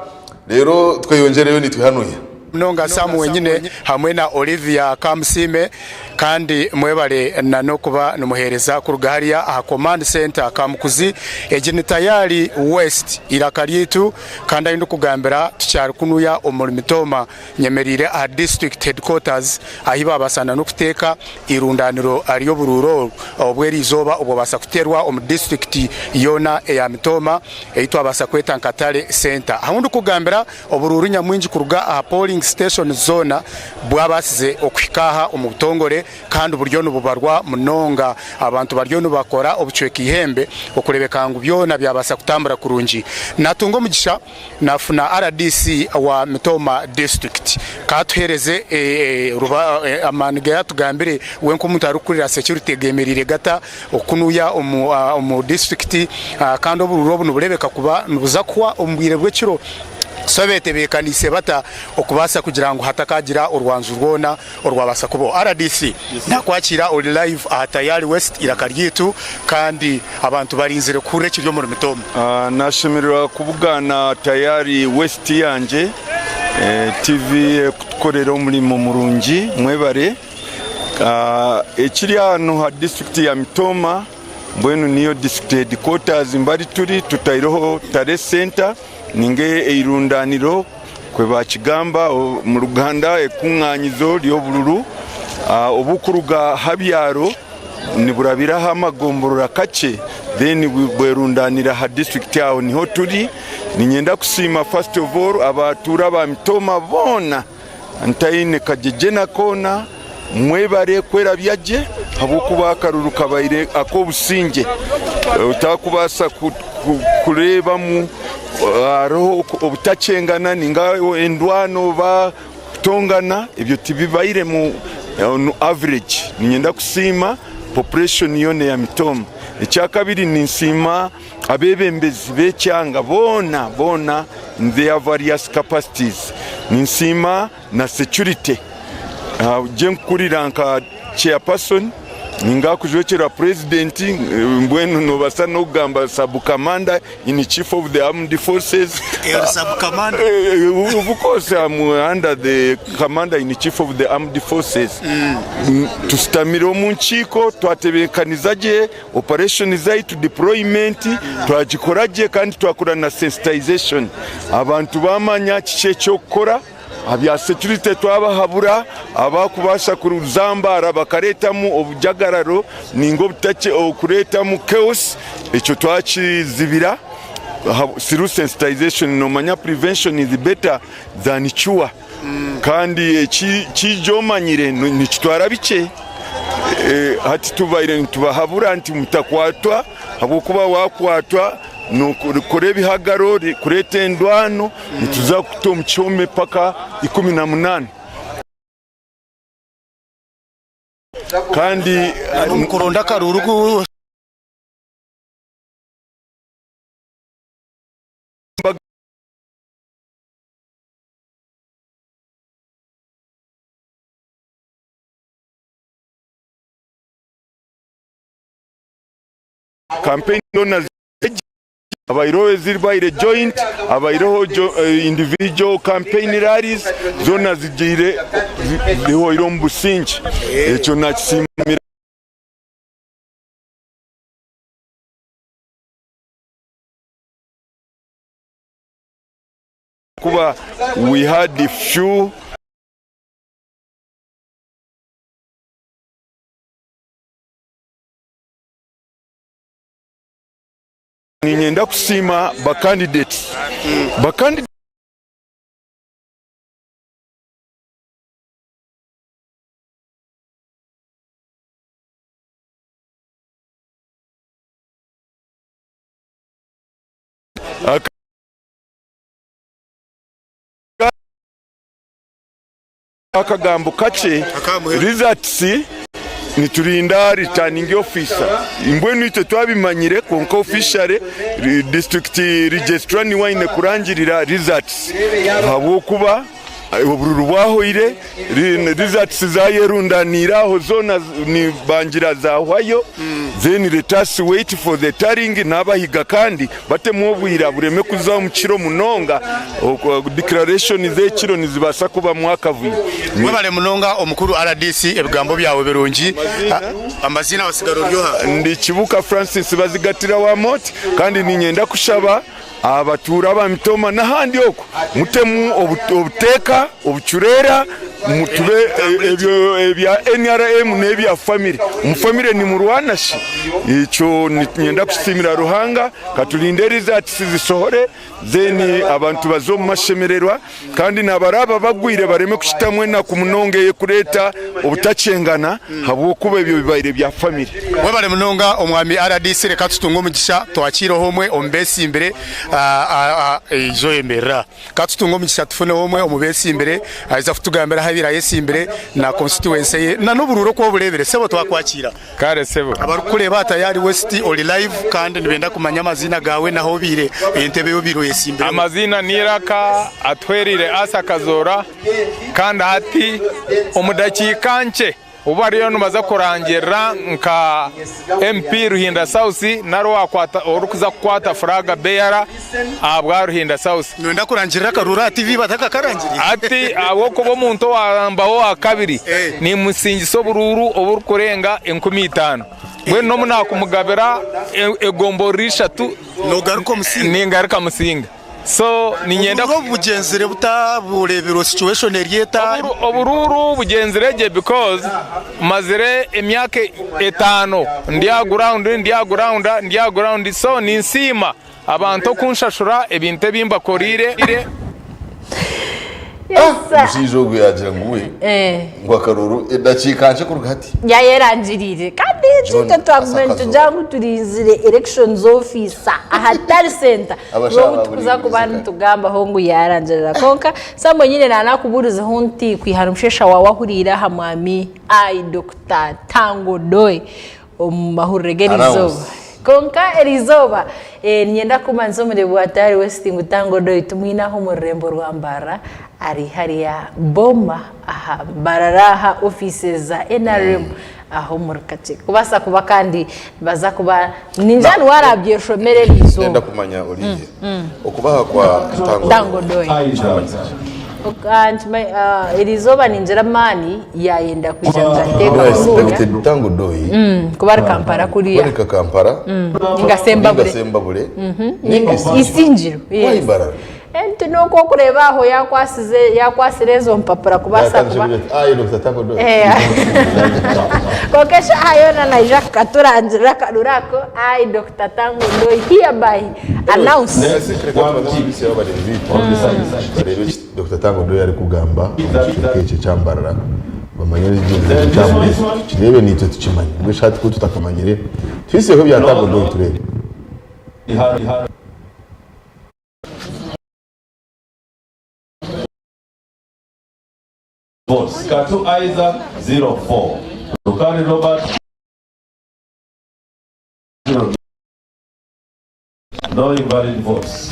reero tweyongyereyo nitwe hanuya. Munonga Sam wenyine hamwe na Olivia Kamusiime kandi mwebare na n'okuba nimuhereza kuruga hariya aha Command Center Kamukuzi. Egi ni Tayari West eiraka ryaitu kandi ahu ndikugambira tukyari kunuya omuri Mitooma nyemereire aha District Headquarters ahu babaasa na n'okuteeka eirundaaniro ry'oburuuru obw'eriizooba obwabaasa kuteerwa omu disiturikiti yoona eya Mitooma ei twabaasa kweta nka Tally Centre. Ahu ndikugambira oburuuru nyamwingi kuruga aha polling stations zoona bwabaasize okuhika aha omu butongore kandi buriyo nibubarwa munonga. Abantu bariyo nibakora obucweka eihembe okureebeka ngu byona byabaasa kutambura kurungi. Natunga omugisha. Nafuna rdc wa Mitooma district ka atuhereze amaani ge atugambire we nk'omuntu arikukurira security gemereire gata okunuya omu district kandi oburuuru obu niburebeka kuba nibuza kuhwa omu bwire bw'ekiro so betebekanise bata okubaasa kugira ngu hatakagira orwanju rwona orwabaasa kubaho. Rdc nakwakiira ori live aha Tayari West eiraka ryaitu kandi abantu barinzire kuhurira ekiri omuri Mitooma. Nashemererwa kubugaana Tayari West yangye TV ekutukorera omurimo murungi mwebare. Ekiri hanu ha disiturikiti ya Mitooma mbwenu niyo disiturikiti headquarters mbari turi tutaireho Tare Center ninga eirundaniro Kwe bakigamba omu Luganda ekunganyizo ry'obururu obukuruga ha byaro niburabira aha magomborora kakye then bwerundanira aha district aho niho turi. Ninyenda kusiima first of all abatuura ba Mitooma boona ntaine kagyegyena koona mwebare kwerabya gye ahabw'okuba akaruru kabaire ak'obusingye otakubaasa kureebamu hariho obutakyengana ninga endwano oba kutongana ebyo tibibairemu on average. Niinyenda kusiima population yoona eya Mitooma. Ekyakabiri ninsiima abeebembezi b'ekyanga boona boona in their various capacities. Ninsiima na security gye nkukurira nka chairperson ninga kujwekyera president mbwenu nobasa nokugamba sub commander in chief of the armed forces of course I'm under the commander in chief of the armed forces tusitamire omu nkiiko twatebekaniza gye operation zaitu deployment twagikora gye kandi twakora na sensitization abantu bamanya kiki ekyokukora. Aha bya security twabahabura abakubaasa kuzambaara bakareetamu obujagararo ninga obutakye okureetamu chaos ekyo twakizibira through sensitization nomanya prevention is better than cure kandi ekiija omanyire nikitwara bikye hati tubaire nitubahabura nti mutakwatwa ahabw'okuba wakwatwa Nookora ebihagaro, kureeta endwano, nituza kukuta omu kihome paka 18. Kandi Omu kuronda akaruuru ku. Kampeyini zoona ziri gye, habaireho ezibaire joint, habaireho individual campaign rallies, zoona zigiire zihwaire omu busingye. Ekyo nakisiimira. Kuba we had few. Niinyenda kusiima ba candidates. Ba candidates. Akagambo kakye results niturinda returning officer mbwenu itwe twabimanyire kwonka officially district registrar niwe aine kurangirira results ahabwokuba. Obururu bwahoire, results zayerundaniire aho zoona nibangira zahwayo, then let us wait for the tallying nabahiga kandi batemu obwira bureme kuza omu kiro munonga, declaration z'ekiro nizibaasa kubamu akavuyo. Webale munonga omukuru rdc ebigambo byawe birungi. Amaziina wasigara ori oha? Ndi Kibuka Francis Bazigatira wa Mot kandi niinyenda kushaba Abatuura aba Mitooma n'ahandi okwo mutemu obuteeka, obucureera, mutube ebyo ebya nrm n'ebya famire. Omu famire nimurwana shi? Ekyo niinyenda kusiimira Ruhanga, katurinde results zisohore then abantu baze omu mashemererwa. Kandi n'abaraaba bagwire bareme kushutamu enaku munonga ey'ekureeta obutakyengana habw'okuba ebyo bibaire bya famire. Webale munonga omwami rdc reka tutunge omugisha twakiireho omwe omu besimbire eija oyemerera ka tutunge omugisha tufuneho omwe omu besimbire aija kutugambira ahu abaire ayesimbire na constituency ye na n'oburuuru oku obureebire sebo twakwakiira. Kare sebo. Abarikukureeba aha Tayari West ori live kandi nibenda kumanya amaziina gaawe n'ahu obaire, entebe ei obaire oyesimbireho. Amaziina ni Iraka Atuhwereire Asa Kazoora kandi hati omu dakiika nkye obu bariyo nibaza kurangirira nka MP Ruhinda South nari orikuza kukwata flag bearer ahabwa Ruhinda South. Noyenda kurangirira akaruru aha TV batakakarangiriire? Hati ahabw'okuba omuntu owambaho owa kabiri nimusingisa oburuuru oburikurenga 5,000. Mbwenu n'obu naakumugabira egomborora ishatu ningaruka musinga. So niinyenda. Oburuuru obu bugyenzire buta? Bureebirwe situation eri eta? Oburuuru bugyenzire gye because mazire emyaka etaano ndi aha ground, ndi aha ground, ndi aha ground so ninsiima. Abantu okunshashura ebintu ebi mbakoreire. Omushaija ogu yaagira ngu we ngu akaruru edakiika nkye kuruga hati. Yayerangiriire kandi John itwe twagume Asakazo. nitugira ngu turinzire elections officer aha tally center Abashaho n'obu tukuza kuba ababuriirize kare. nitugambaho ngu yarangirira kwonka Samuel nyine nanakubuurizeho nti kwiha nomushesha waawe ahuriire aha mwami I Dokita Tango Doe omu mahurire g'erizooba. Kwonka erizooba niinyenda kukumanyisa omureebi wa Tayari West ngu Tanga Odoi tumwine aha omu rurembo rwa Mbarara ari hariya Boma aha Mbarara aha ofiisi za NRM aha omuri Kakye. Kubaasa kuba kandi nibaza kuba ningira niwe araabyeshomere Nenda erizooba. kumanya Olivia okubaha kwa Tanga Odoi. Nikimanyisa ki? Erizooba ningira amaani yayenda kwija ngu ateeka kuruga. Tango Doi. Kuba ari Kampala kuriya. Kuba ari Kampala. Ninga Sembabule. Ninga Sembabule. Ninga Isingiro. Why Mbarara? Enti n'oku orikureeba aho yakwasize yakwasire ezo mpapura kubaasa kuba. Ayi Dr. Tango Doi. Kwonka eshaaha yoona naija kukaturangirira akaruru ako. Ayi Dr. Tango Doi hereby announce. Bareebe eki Dokita Tanga Odoi arikugamba omu kicweka eki ekya Mbarara bamanye ekigyendererwa ekya Murezi tukireebe naitwe tukimanye mbwenu shi hati ku tutakamanyire tuhiseho ebya Tanga Odoi tureebe. Votes, Katu Isaac 04, Rukari Robert 09. No invalid votes.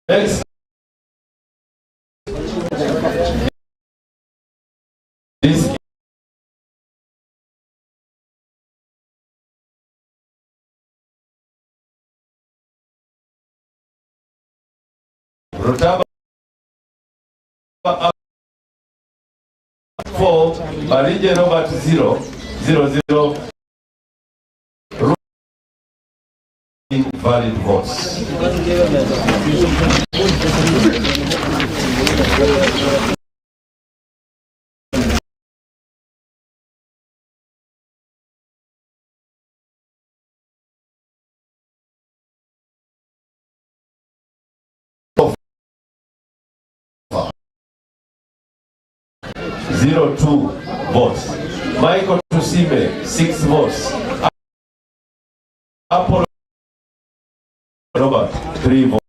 Next. This Rutaba 4 Barigye Robert 0 0 0 Valid votes. 02 votes. Michael Tusime, 6 votes. Apollo Robert, 3 votes.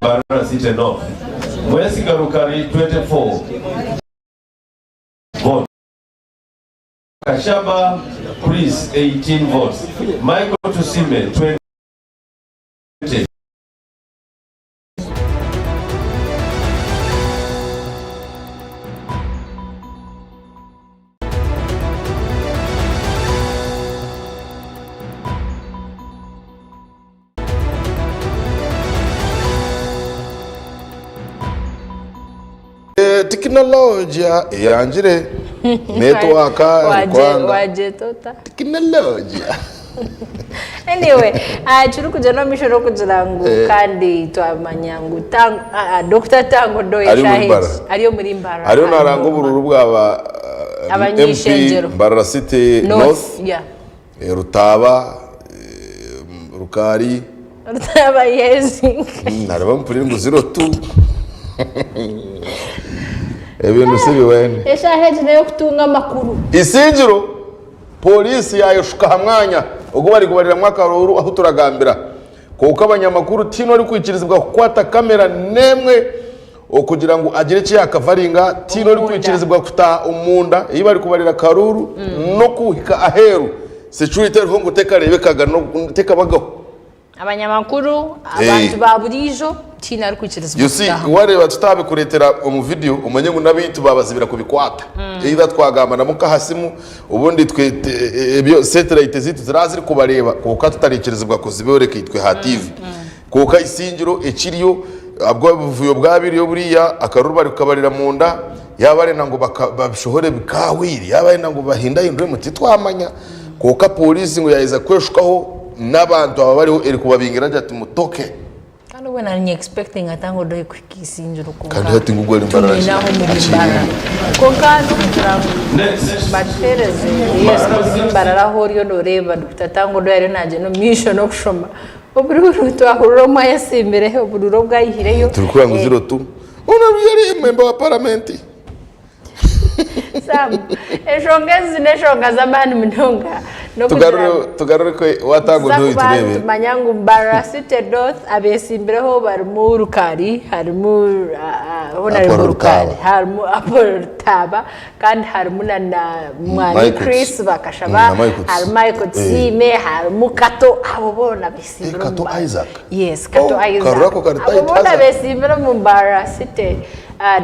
Mbarara City North, Mwesiga Rukari 24 votes, Kashaba Chris 18 votes, Michael Tusime 20. Tekinologia eyangire netiwaaka erikwanga. Wagyeta ota? Tekinologia. Anyway, kirikugyenda omu maisho n'okugira ngu kandi twamanya ngu Dokita Tanga Odoi Ari omuri eshaaha Mbarara. egi ari omuri Mbarara. Ariyo naaranga oburuuru bwaba MP Abany'eishengyero. Mbarara City North, North, yeah. Rutaaba, Rukaari. Rutaaba yezinga. Hariho mpurire ngu 02. Ebintu si biwene. Eshaaha egi n'ey'okutunga amakuru. Isingiro, Pooriisi yaayeshuka aha mwanya ogu barikubariramu akaruuru ahu turagambira. Kwonka abanyamakuru tihaine orikwikirizibwa kukwata kamera n'emwe okugira ngu agire eki yaakavaringa, tihaine orikwikirizibwa kutaaha omunda ei barikubarira akaruuru n'okuhika aheeru. Security eriho ngu tekareebekaga tekabagaho. Abanyamakuru, abantu ba buriijo, tihaine arikwikirizibwa You see, kutaahamu. wareeba tutaabikureetera omu vidiyo omanye ngu n'abaitu baabazibira kubikwata. Either twagamba nabo nk'aha simu, obundi twe ebyo satellite zaitu ziraba zirikubareeba kwonka tutaraikirizibwa kuzibooreka itwe aha tiivi. Kwonka eisingiro ekiriyo ahabw'obuvuyo bwabiriyo buriya, akaruru barikukabarira munda, yaaba barenda ngu babishohore bikaahweire, yaaba barenda ngu bahindahinduremu titwamanya. Kwonka pooriisi ngu yaaheza kweshukaho n'abantu aba bariho erikubabingira agira ati mutoke. Kandi obwe nari ni expectinga ati ngu odohe kuhika isingiro kwonka Kandi hati ngu gwari Mbarara tumwine aho omuri Mbarara. Kwonka n'okugira ngu batuhereze yes omuri Mbarara ahu oriyo noreeba Dokita Tanga Odoi ariyo nagyenda omu maisho n'okushoma oburuuru twahurira omwe ayetsimbire oburuuru obu ayihireyo. Turikuhurira ngu ziro tu. Onu yari memba wa paramenti. Sam, enshonga ezi n'enshonga z'amaani munonga. Tugarure watanga Tuza kuba nitumanya ngu Mbarara City North abeetsimbireho barimu Rukari, harimu Honourable Rukari, harimu Apollo Rutaaba kandi harimu na Mwami Chris Bakashaba, harimu Michael Tusiime, harimu Kato, abo boona beetsimbire omu Mbarara. Yes, Kato Isaac. Abo boona beetsimbire omu Mbarara City.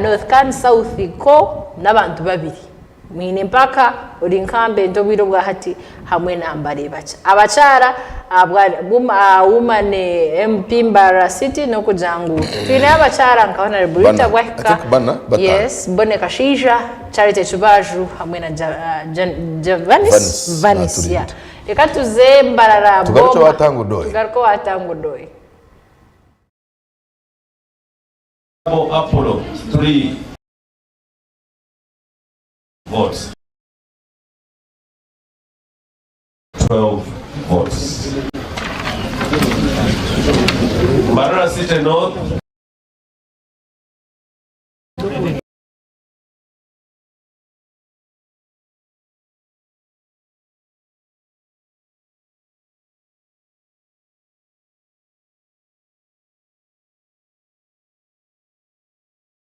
North kandi South ko n'abantu babiri. Mwine empaka ori nka Mbente obwire obwa hati hamwe na Mbarebakye. Abakyara ahabwa Woman MP Mbarara City n'okugira ngu twineyo abakyara nka Honourable Rita Bwahika, yes, Bonny Kashaija, Charity Kibaju hamwe na Javanis Vanis. Reka tuze Mbarara Boma tugaruke owa Tanga Odoi. Apollo 3 votes. 12 votes. Mbarara City North.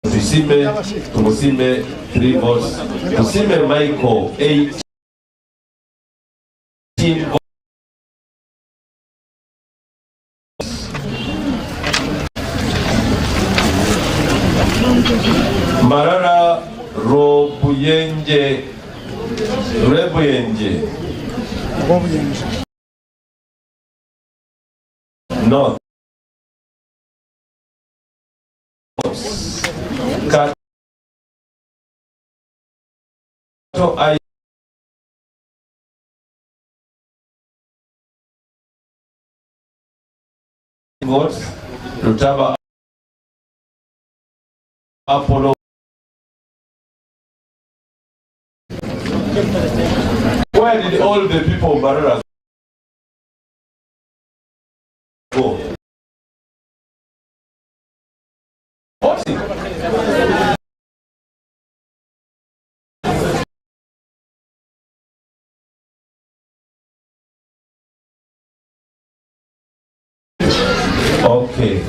Tusime, Tumusime 3 votes. Tusime Michael 18 votes. Mbarara Robuyenje Rwebuyenje North. Kato I votes Rutaba Apollo Where did all the people of Mbarara go? Okay.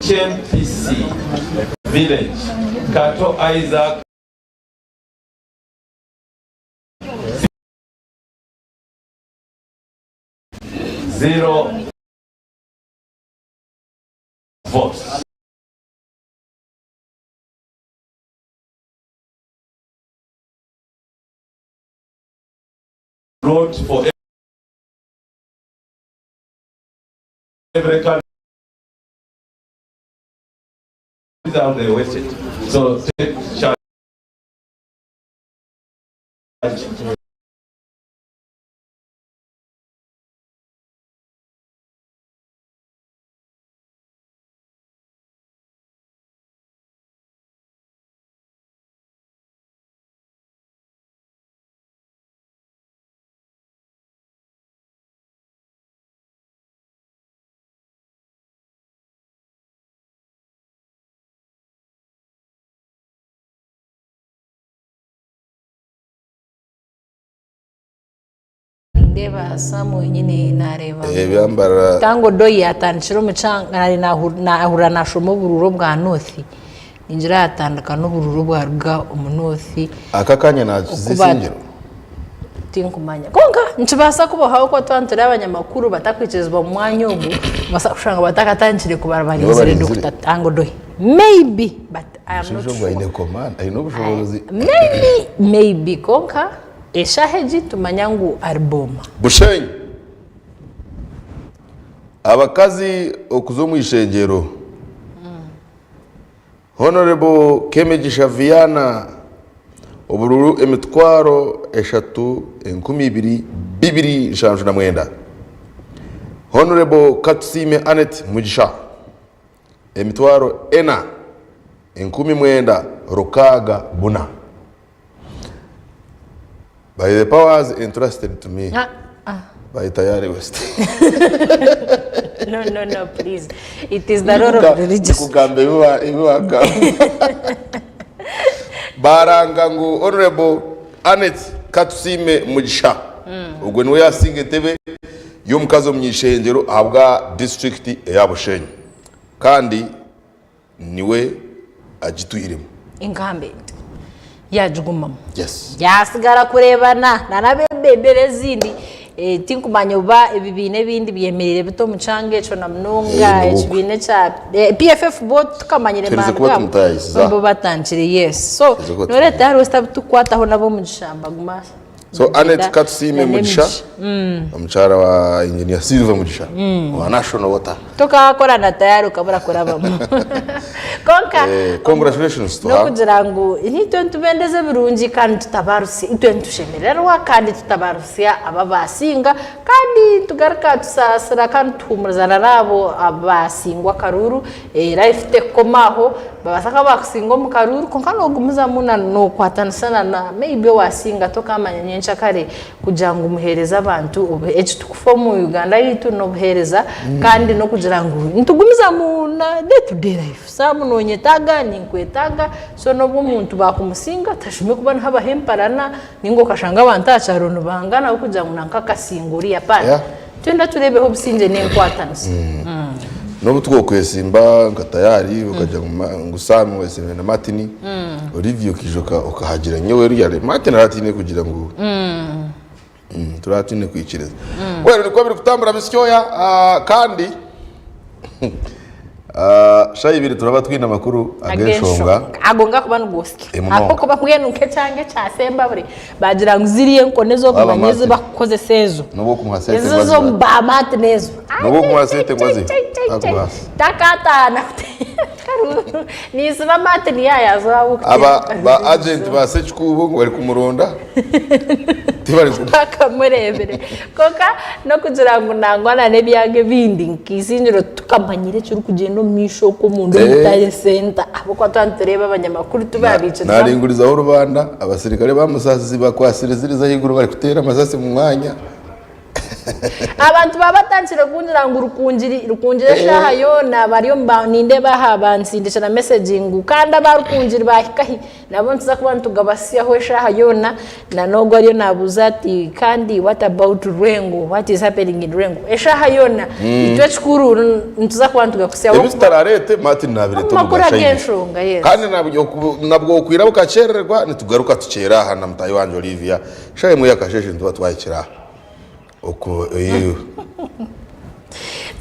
Kyempisi Village, Kato Isaac, 0 votes. Wrote for every country how they waited. So take charge. Nindeeba Sam wenyine nareeba ngu Ebyambara Tango Doi yatandikire omu kyanga nari nahurira nashoma oburuuru obwa North ningira yatandika n'oburuuru obwaruga omu North. Aka akanya nakiza Isingiro? Tinkumanya. Kwonka nikibaasa kubaho ahabw'okuba twaba turi abanyamakuru batakwikirizibwa omu mwanya ogu, nibaasa kushanga batakatandikire kubara Nibo barinzire barinzire. Dokita Tanga Odoi. Maybe but I am not Omushaija ogwo sure. aine command, aine obushoboorozi. Maybe, maybe kwonka eshaaha egi tumanya ngu ari booma. Bushenyi. Abakazi okuza omu ishengyero. Honourable Kemigisha Viana obururu emitwaro eshatu 20 279. Honourable Katusiime Annet Mugisha emitwaro ena 9604. By the powers entrusted to me Ah, ah. by Tayari West. No, no, no, please. It is the role of religious. Ndikugamba ebi wagamba. Baranga ngu Honorable Annet Katusiime Mugisha ogwo niwe yasinga entebe y'omukazi omunyishengyero ahabwa disiturikiti eya Bushenyi kandi niwe agitwiremu. Incumbent yagigumamu. Yes. Yasigara kureebana na n'abebendera ezindi. Eh, tinkumanya oba ebibiina ebindi byemereire bita omu kyanga ekyo na munonga Eh, nibwo. ekibiina ekya eh, PFF bo tukamanyire Tuherize maani kuba gaabo tumutayisiza. bo batandikire yes. So Tuherize kuba noreeta hariho esitabutukwataho nabo omugisha mbaguma So Annet Katusiime Mugisha omukyara wa Engineer Silver Mugisha owa National Water. Tokakora na tayari okabura kurabamu. Konka Eh, congratulations to her. n'okugira ngu itwe nitubendeza ebirungi kandi tutabarusya itwe nitushemererwa kandi tutabarusya aba abasinga kandi nitugaruka tusaasira kandi tuhuumurizana n'abo abasingwa akaruru eh, life tekukoma aho Babaasa kuba baakusinga omu karuuru kwonka noogumizamu na nookwatanisa na na maybe owaasinga tokaamanya nyenkyakare kugira ngu muheereze abantu eki turikufa omu Uganda yaitu n'obuheereza kandi n'okugira ngu nitugumizamu na day to day life. Sam noonyetaaga, ninkwetaaga so n'obu omuntu baakumusinga tashume kuba nihabaho emparana nainga okashanga abantu aha kyaro nibangana ahabw'okugira ngu nanka akasinga oriya apaana. Twenda tureebeho obusingye n'enkwatanisa. N'obu twokwesimba nka Tayari okagira ngu Ma- ngu Sam wesimbe na Martin Olivia okaija oka- okahagira nyowe ruriya Martin aratiine kugira ngu turatiine kwikiriza. Well nikwo birikutambura bisyoya ah, kandi ah, shaaha ibiri turaba twine amakuru ag'enshonga. Ago ngakuba nigosya. Emunonga. Ahabw'okuba mbwenu nk'ekyanga ekya Sembabule bagira ngu ziriya enkoni ez'okumanya Aba ezi Martin. bakukozesa ezo. N'obu okumuha sente Ezo ngu azibahe. z'omu ba Martin ezo. N'obu okumuha sente ngu azihe. Takubaasa. Takataana Ninsiba Martin yaayaza Aba ba agent ba Sekikubo ngu bari kumuronda tibari kumu Bakamureebire. Kwonka n'okugira ngu nangwa na n'ebyanga ebindi nk'eizingiro tukamanyire ekirikugyenda omu maisho okwo omunda omu Eh. tare center ahabw'okuba twaba nitureeba abanyamakuru tibabiikirizamu. Naringurizaho orubanda abasirikare bamusasizi bakwasire ziriza ahaiguru barikuteera amasasi omu mwanya. Abantu baba batandikire kungira ngu Rukungiri Rukungiri eshaaha yoona bari omu ba nindeeba aha bansindikira message ngu kandi aba Rukungiri baahika hi? Nabo nituza kuba nitugabasyaho eshaaha yoona na n'ogwo ariyo naabuuza ati kandi what about Rwengo what is happening in Rwengo? Eshaaha yoona itwe ekikuru nituza kuba nitugakusyaho Ebi tutarareete Martin naabireeta omu makuru omu gashaija. ag'enshonga yes. Kandi nabwo okwira bukakyerererwa nitugaruka tukyere aha na mutaahi wangye Olivia. Eshaaha emwe y'akasheeshe nituba twahikire aha. Oku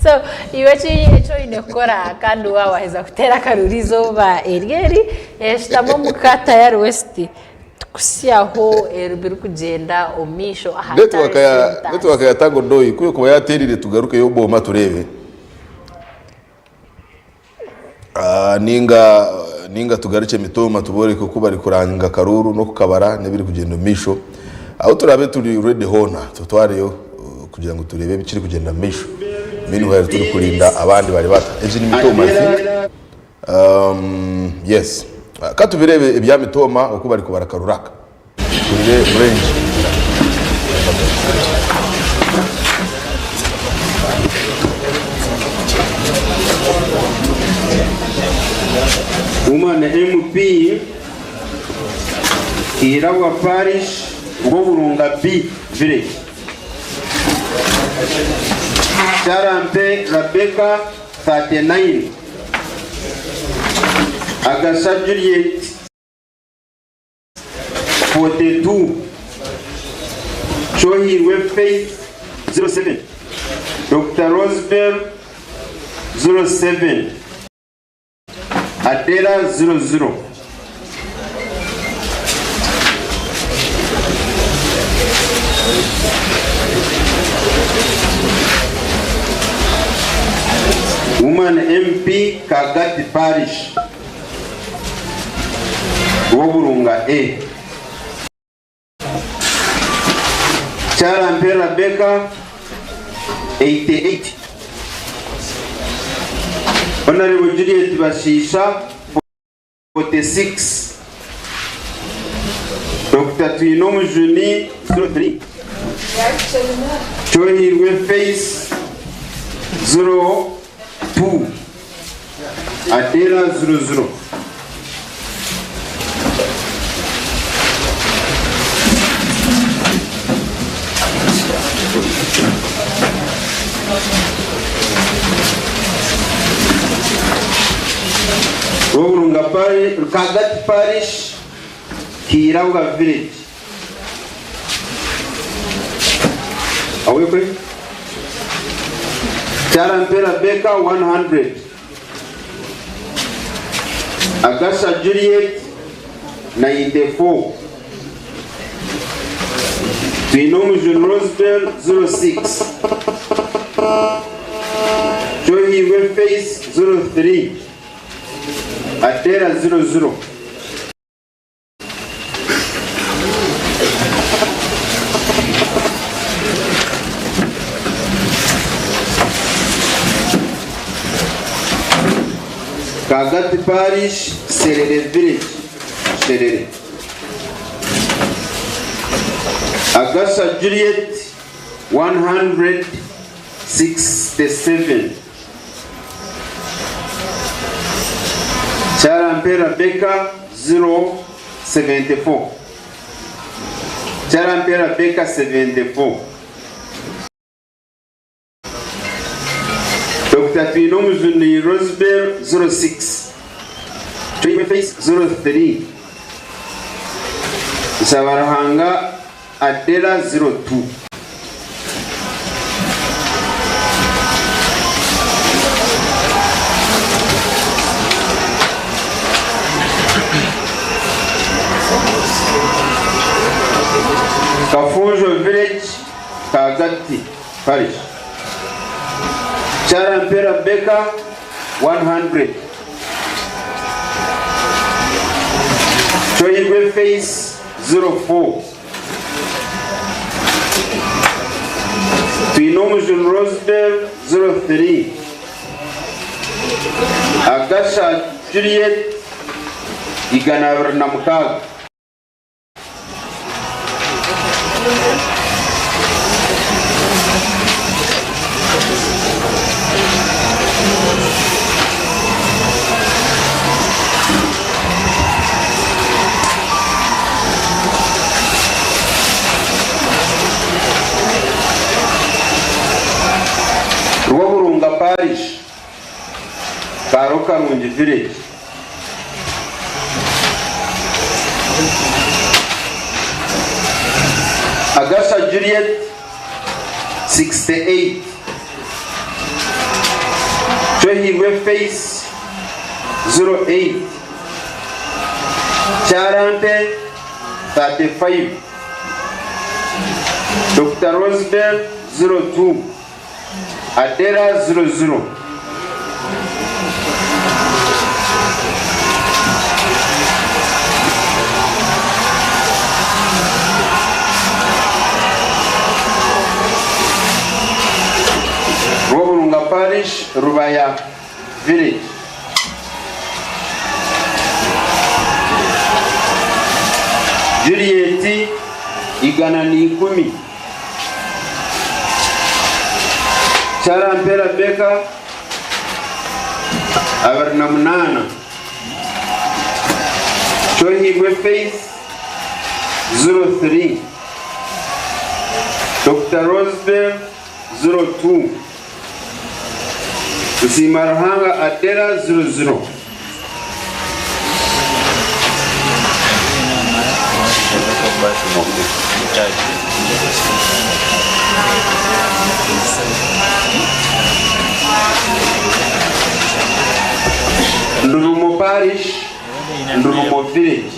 So iwe eki eki oine kukora kandi waaba waaheza kuteera akaruru eizooba eri eri, shutama omu ka Tayari West tukuhitsyaho ebirikugyenda omu maisho aha Network Tare ya Centres. network ya Tango Doi ku ekuba yateerire tugarukeyo Booma tureebe. Ah, ninga ninga tugarukye Mitooma tubooreke oku barikuranga akaruuru n'okukabara n'ebirikugyenda omu maisho. Ahu turaabe turi ready hoona tutwareyo uh, kugira ngu tureebe ebikiri kugyenda omu maisho. Meanwhile turikurinda abandi bari bata. Egi ni Mitooma I think. Um, yes. Ah, Ka tubireebe ebya Mitooma oku barikubara akaruru aka. Tuhurire range. Woman MP Irabwa Parish Rwoburunga B Village. Kyarampe Rebecca 39 Agasa Juliet 42 Kyohirwe Faith 07 Dokita Rosebell 07 Adela 00. Woman MP Kagati Parish. Rwoburunga A. Kyarampe Rabecca 88. Honourable Juliet Bashiisha 46. Dokita Twinomujuni 03. Kyohirwe Faith 02. Adela 00. Rwoburunga Parish, Rukagati Parish, Kiirabwa Village. Awekwe. Kyarampera Baker 100. Agasa Juliet 94. Twinomujuni Rosebell 06. Kyohirwe Faith 03. Adera 00. Kagati Parish, Serere Village, Serere. Agasa Juliet, 167. Kyarampe Rabecca, 074. Kyarampe Rabecca, 74. Dokita Twinomujuni Rosebell, 06. Twine Face, 03. Nshabaruhanga Adela, 02. Kafunjo Village, Kagati Parish. Kyarampera Baker, 100. Kyohirwe Face, 04. Twinomujuni Rosebell, 03. Agasha Juliet, 226. Kaaro Karungi Village. Agasha Juliet, 68. Kyohirwe Faith, 08. Kyarante, 35. Dokita Rosebell, 02. Adera, 00. Rwoburunga Parish, Rubaya Village. Juliet, 110. Kyarampera Baker, 28. Kyohirwe Faith, 03. Dokita Rosebell, 02. Nsiima Ruhanga Adela, 00. Ndurumo Parish, Ndurumo Village.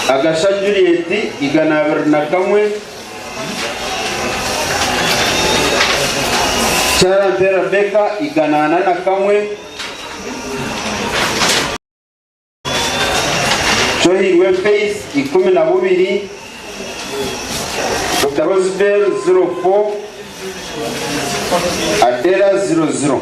Agasha Juliet, 201. Kyarampera Baker, 401. Kyohirwe Faith, 12. Dr. Rosebell, 04. Adela, 00.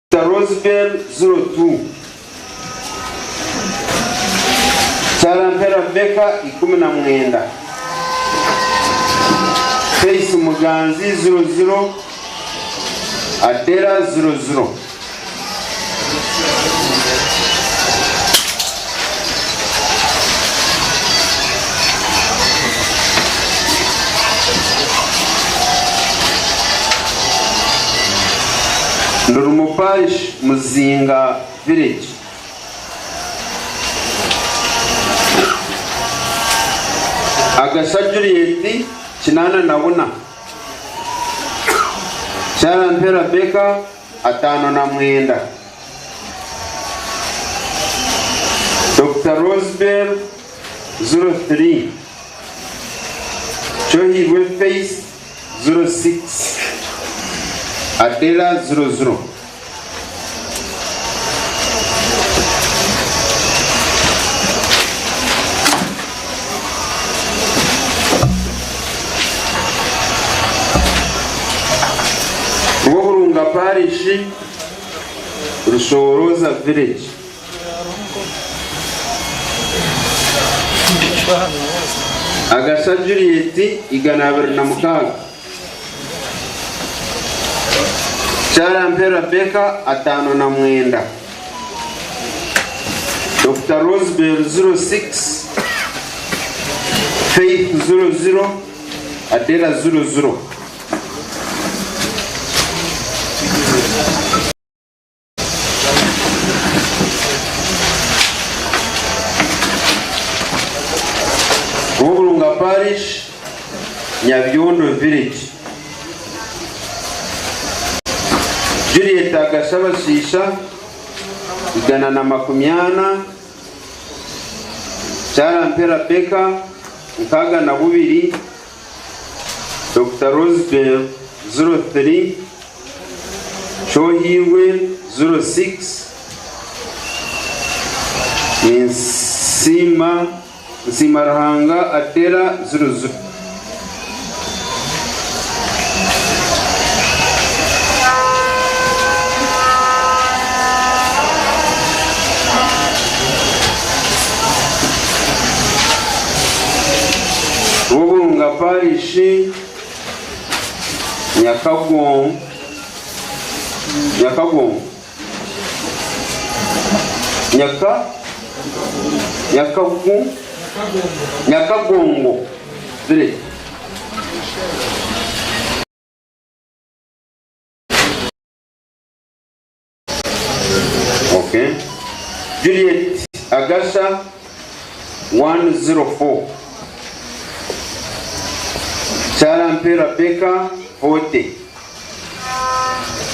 Dr. Rosebell, 02. Kyarampera Baker, 19. Faith Muganzi, 00. Adela, 00. Ndurumo Parish, Muzinga Village. Agasha Juliet, 84. Kyarampera Baker, 59. Dr. Rosebell, 03. Kyohirwe Faith, 06. Adela, 00. Rwoburunga Parish, Rushoroza Village. Agasha Juliet, 206. Kyarampera Baker, 59. Dr. Rosebell, 06. Faith, 00. Adela, 00. Rwoburunga Parish, Nyabyondo Village. Juliet Agashabashisha, 140. Kyarampera Baker, 62. Dr. Rosebell, 03. Kyohirwe, 06. Nsiima Ruhanga Adela, 00. Parish, Nyakagongo, Nyakagongo, Nyaka, Nyakagu, Nyakagongo Village. Okay. Juliet Agasha 104. Charampe Rebecca 40.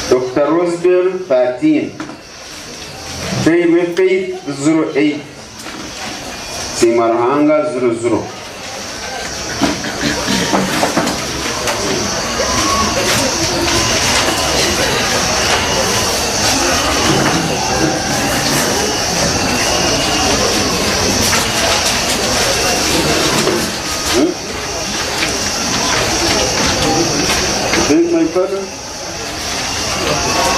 Dr. Rosebell 13. Feirwe Faith 08. Siima Ruhanga 00. Beg my pardon?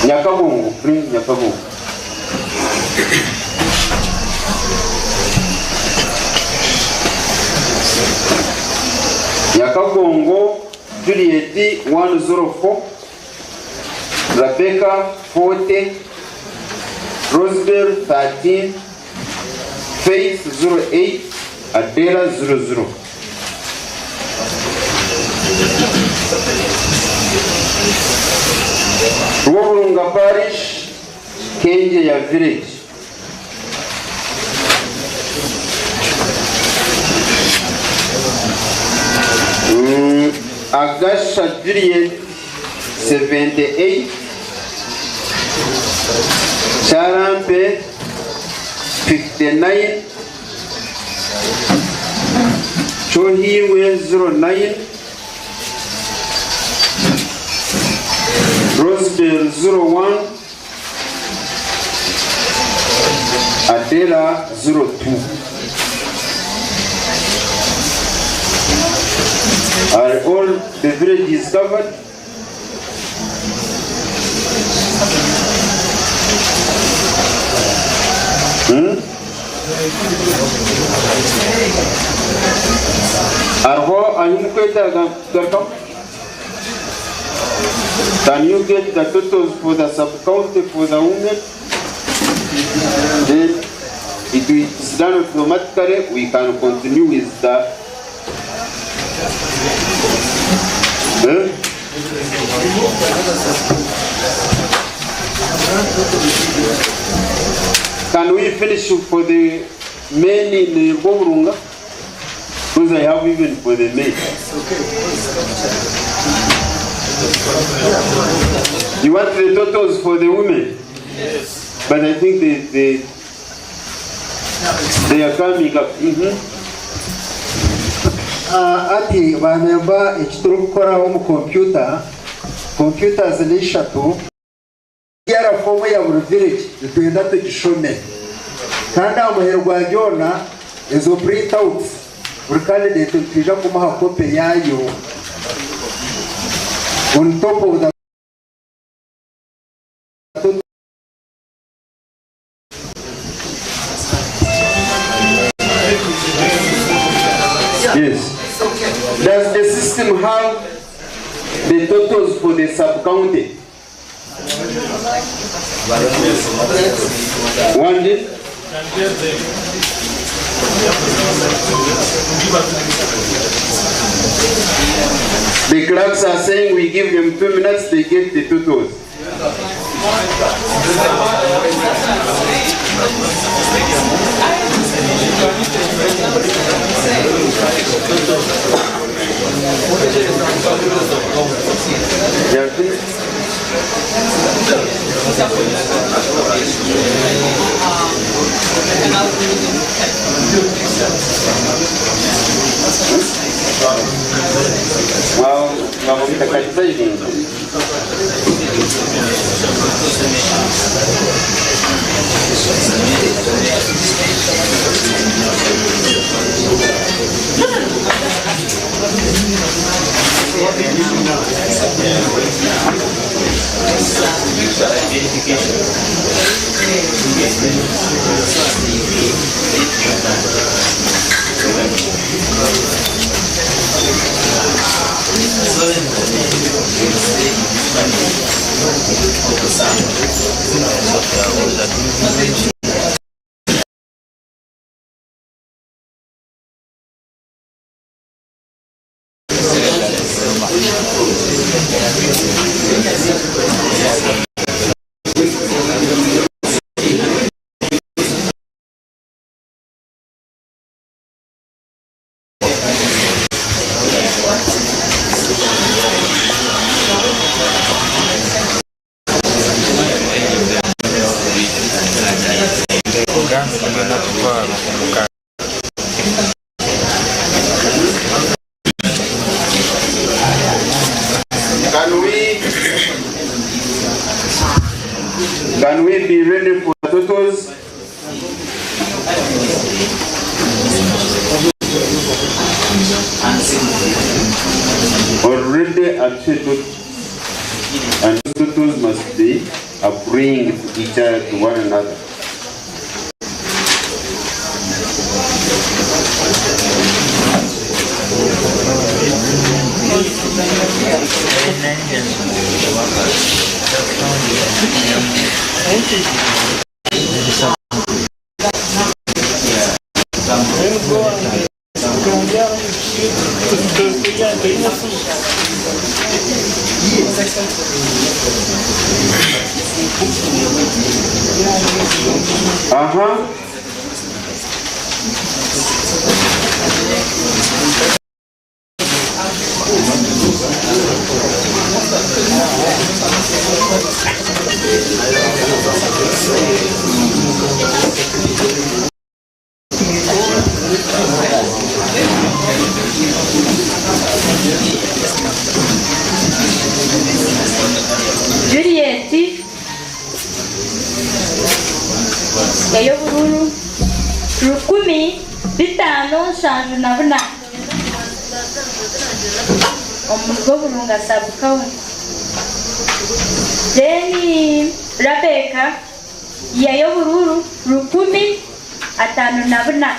Nyakagongo, bring Nyakagongo. Nyakagongo, Juliet 104, Rebecca 40, Rosebell 13, Faith 08, Adela 00. Rwobulunga Parish, Kenjeya Village. Agasha Juliet 78, Charampe 59, Chohirwe 09, Rosebell 01, Adela 02. Are all the villages covered? Hariho ahu mukwetaaga kugarukamu? Can you get the totals for the sub-county for the women? Then it is done automatically. We can continue with the... Can we finish for the men in Rwobulunga? Because I have even for the men. You want the totals for the women? Yes. But I think they are coming up. Ati bamemba eki turikukoraho omu kompyuta, computers ni ishatu, yara fomu ya buri village nitwenda tugishome, kandi aha muheru gwa byona ezo printouts buri candidate nitwija kumuha kope yayo on top of the Yes. Does the system have the totals for the sub-county? One day? The clerks are saying we give them 2 minutes, they get the totals. They are finished? Well, Can we can we be ready for totals? Already actually and totals must be agreeing to each other to one another. Aha. Juliet ey'obururu 1574 omu Rwoburunga sub county. Then Rabecca yay'obururu 1054.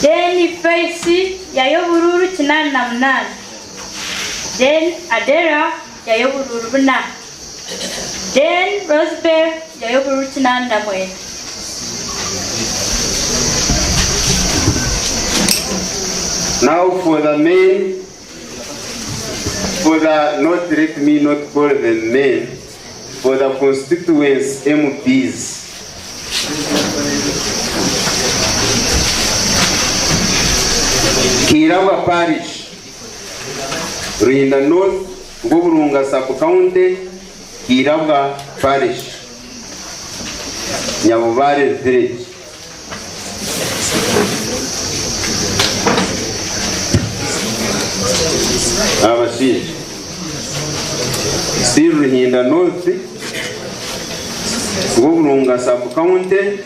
Then Faith yay'obururu 88. Then Adera yay'obururu buna. Then Rosebell yay'obururu 89. Now for the men, for the, not let me not call them men, for the constituents MPs. Kirabwa Parish, Ruhinda North, Rwoburunga Sub-County, Kirabwa Parish, Nyabubare Village. Abashaija. Still Ruhinda North, Rwoburunga Sub-County,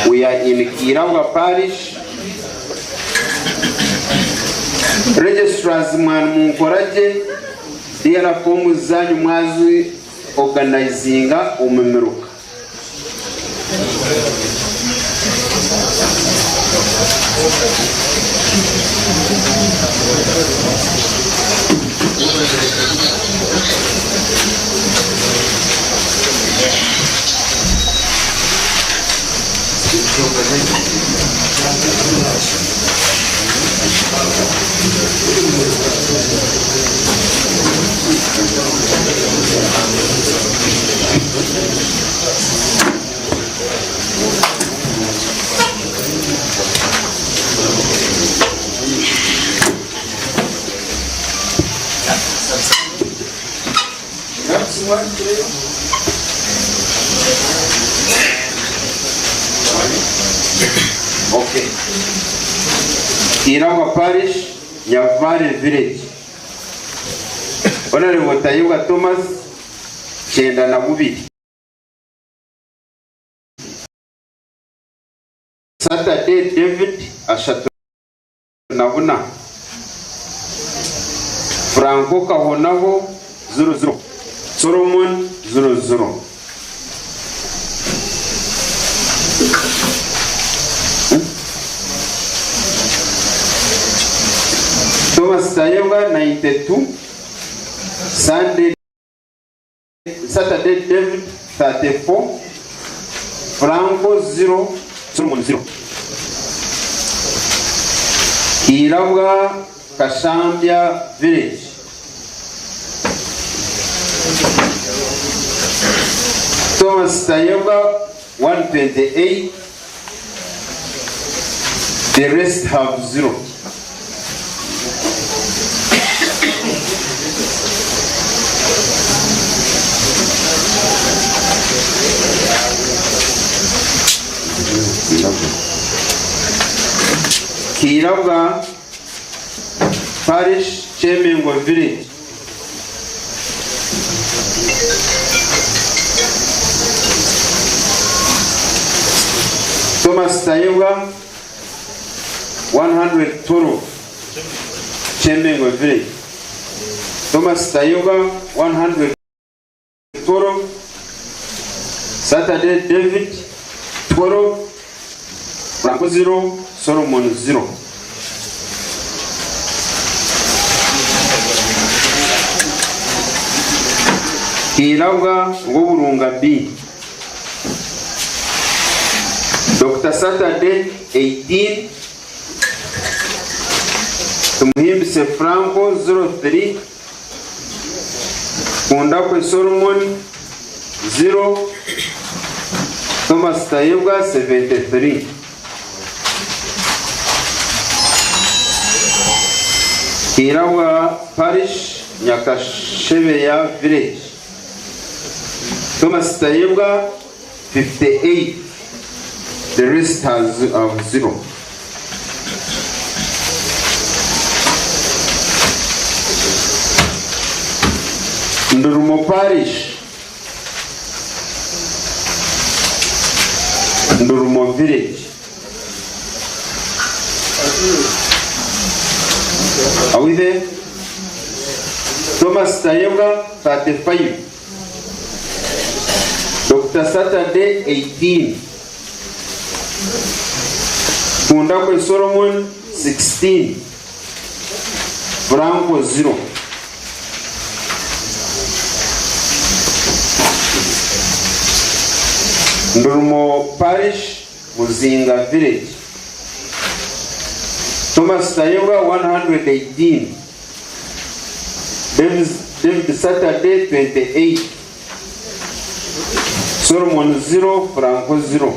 we are in Kirabwa Parish. Registrars mwani munkoragye, DR forms zanyu mwazi organizinga omu miruka. Okay. Iragwa Parish, Nyavare Village. Honorable Tayebwa Thomas, 92. Saturday David, 34. Franco Kahonaho, 00. Solomon, 00. Thomas Tayebwa, 92. Sunday, Saturday David 34, Franco 0, Solomon 0. Kiirabwa Kashambya Village. Thomas Tayebwa 128, the rest have 0. Kiirabwa Parish Kyemengo Village. Thomas Tayebwa 112 Kyemengo Village. Thomas Tayebwa 112 Saturday David 12 Franco 0 Solomon 0. Kiirabwa Rwoburunga B. Dokita Saturday 18 Tumuhimbise Franco 03 Kundakwe Solomon 0 Thomas Tayebwa 73. Kiirabwa Parish Nyakashebeya Village. Thomas Tayebwa 58 the rest has of 0. Ndurumo Parish Ndurumo Village. Are we there? Thomas Tayebwa 35. Dr. Saturday 18. Kundakwe Solomon 16. Franco 0. Ndurumo Parish, Muzinga Village. Thomas Tayebwa 118. David, David Saturday 28. Solomon 0, Franco 0.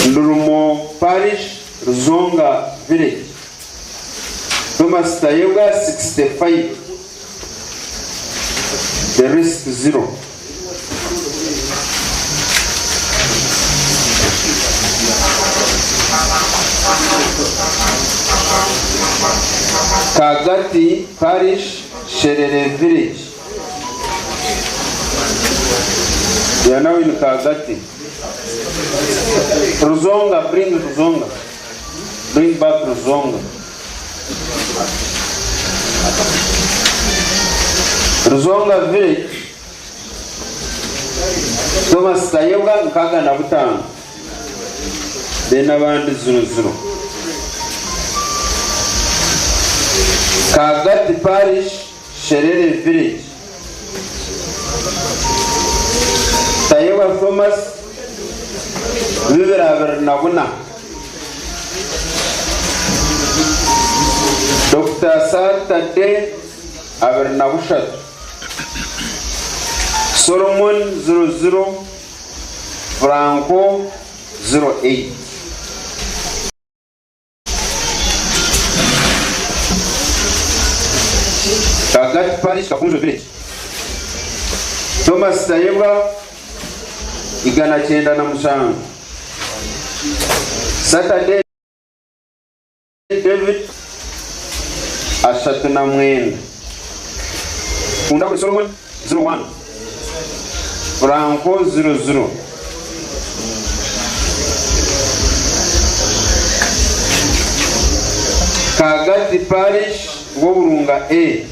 Ndurumo Parish, Ruzonga Village. Thomas Tayebwa 65. The rest 0. Kagati Parish, Sherere Village. We are now in Kagati. Ruzonga, bring Ruzonga. Bring back Ruzonga. Ruzonga Village. Thomas Tayebwa 65. Then abandi 00. Kagati Parish, Sherere Village. Tayebwa Thomas 24. Dr. Saturday 23. Solomon 00, Franco 08. Kagati Parish, Kafunjo Village. Thomas Tayebwa 197. Saturday David 39. Kundakwe Solomon 01. Franco 00. Kagati Parish, Rwoburunga A.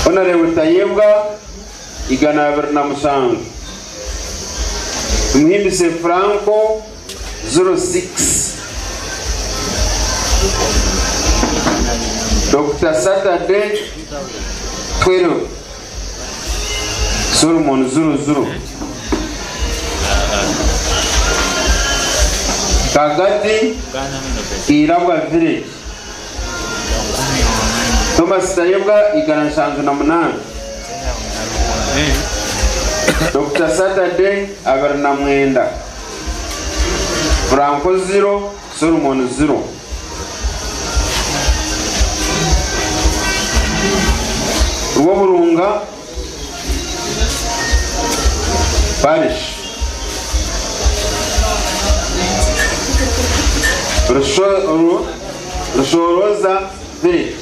Honorable Tayebwa 127. Tumuhimbise Franco 06. Dokita Saturday 12, Solomon 00. Kagati, Irabwa Village. Thomas Tayebwa 178. Dokita Saturday 29. Franco 0, Solomon 0. Rwoburunga Parish. Rushoroza Village.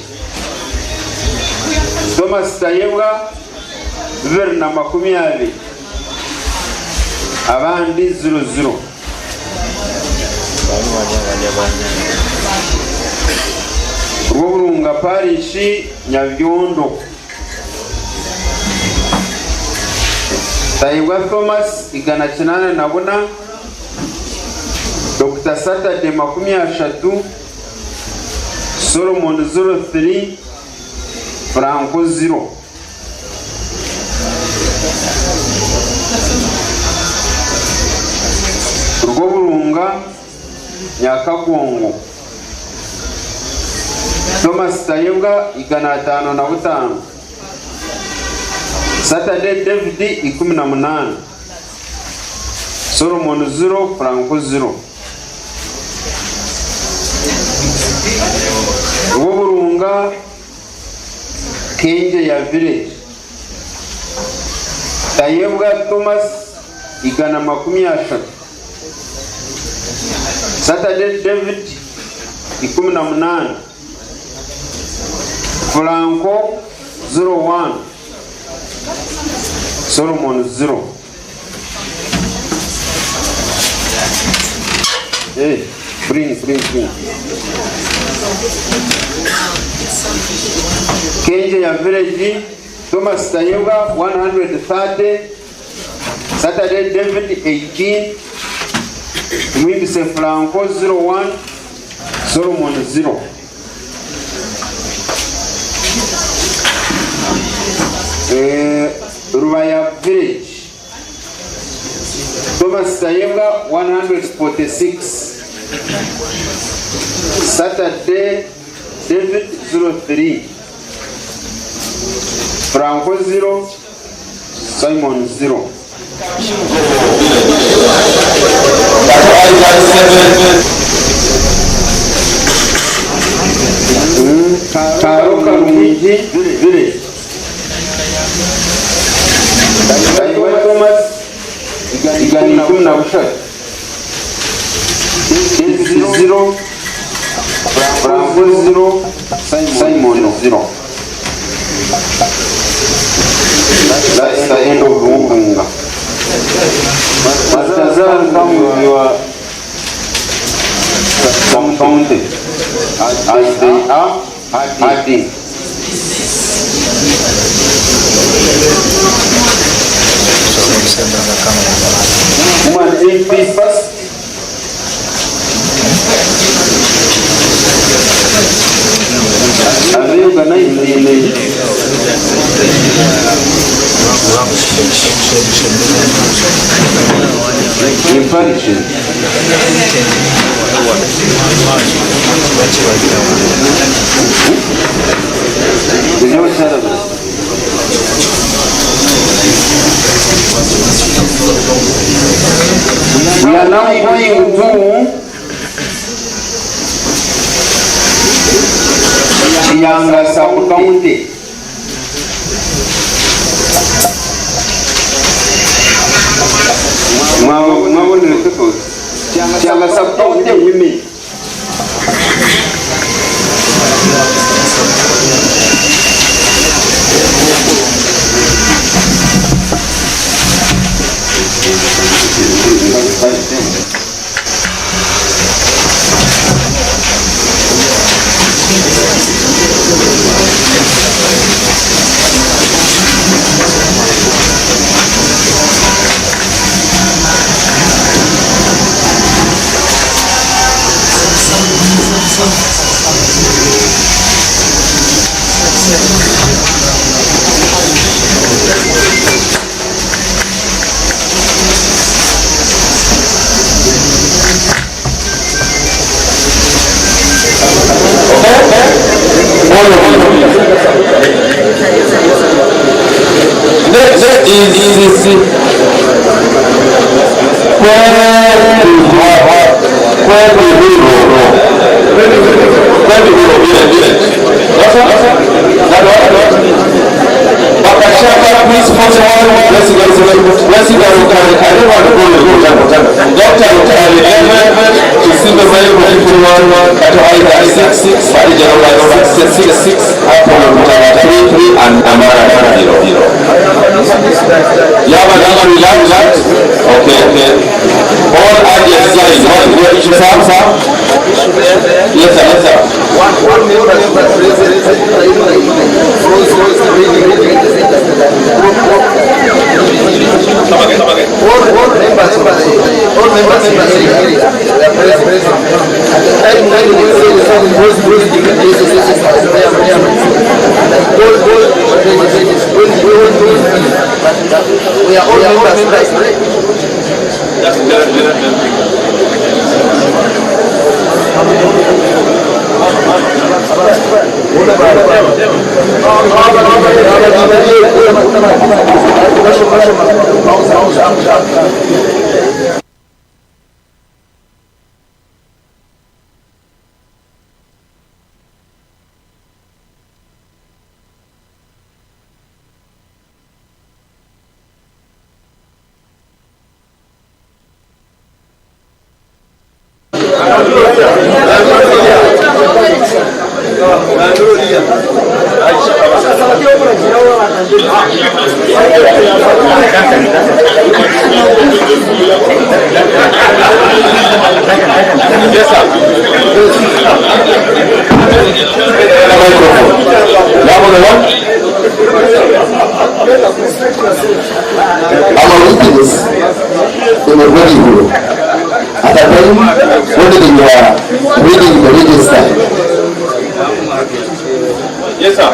Thomas Tayebwa 2020. Abandi 00. Rwoburunga Parish Nyabyondo. Tayebwa Thomas 184. Dr. Saturday 30. Solomon 03. Franco 0. Rwoburunga Nyakagongo. Thomas Tayebwa 505. Saturday David 18. Solomon 0, Franco 0. Rwoburunga Kenje ya Village. Tayebwa Thomas 130. Saturday David 18. Franco 01. Solomon 0. Hey, bring, bring, bring. Kenje ya Village, Thomas Tayebwa 130. Saturday David 18. Mwimbise Franco 01. Solomon 0. Rubaya Village, Thomas Tayebwa 146. Saturday David 03. Franco 0. Simon 0. Karo Karungi Village. Tayebwa Thomas 113. 0. Franco 0. Simon 0. That's the end of Rwoburunga. Baltazar come with your some county as they are adding. Woman MP first. Are they organized in in parishes? We are now going to Kiyanga sub-county. Mwabonere totals. Kiyanga sub-county women. Next is Bakashaka, please, 41, Dr. Rutare 11, Tusimbe Michael 51, Katohaida 66, Farija 66, Apollo Rutare 33, and Amara 0. You have an issue with that? Okay, okay. All agents sign. What issue, sir? Yes, sir. Yes, sir. One member all members in the area, they are present. At the time when we say we are all members, right? Yes, sir. I'm a witness in a wedding room. At a time when they were reading the register, Yes, sir.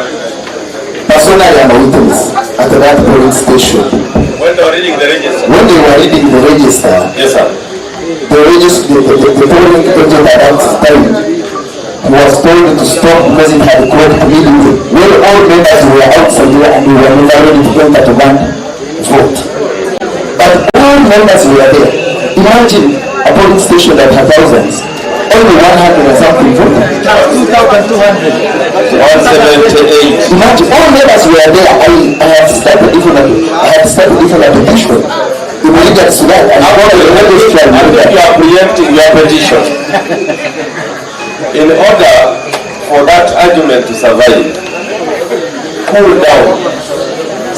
personally I'm a witness at that polling station. When they were reading the register. When they were reading the register, Yes, sir. the, the polling agent at that time was told to stop because it had clocked midday. When all members were outside there and we were never ready to enter to go and vote. But all members were there. Imagine a polling station that had thousands. Only 100 and something voted. 2,200. 178. Imagine all members were there. I had started even a, I had started even a petition. In regards to that, and I think you are preempting your petition. In order for that argument to survive, cool down,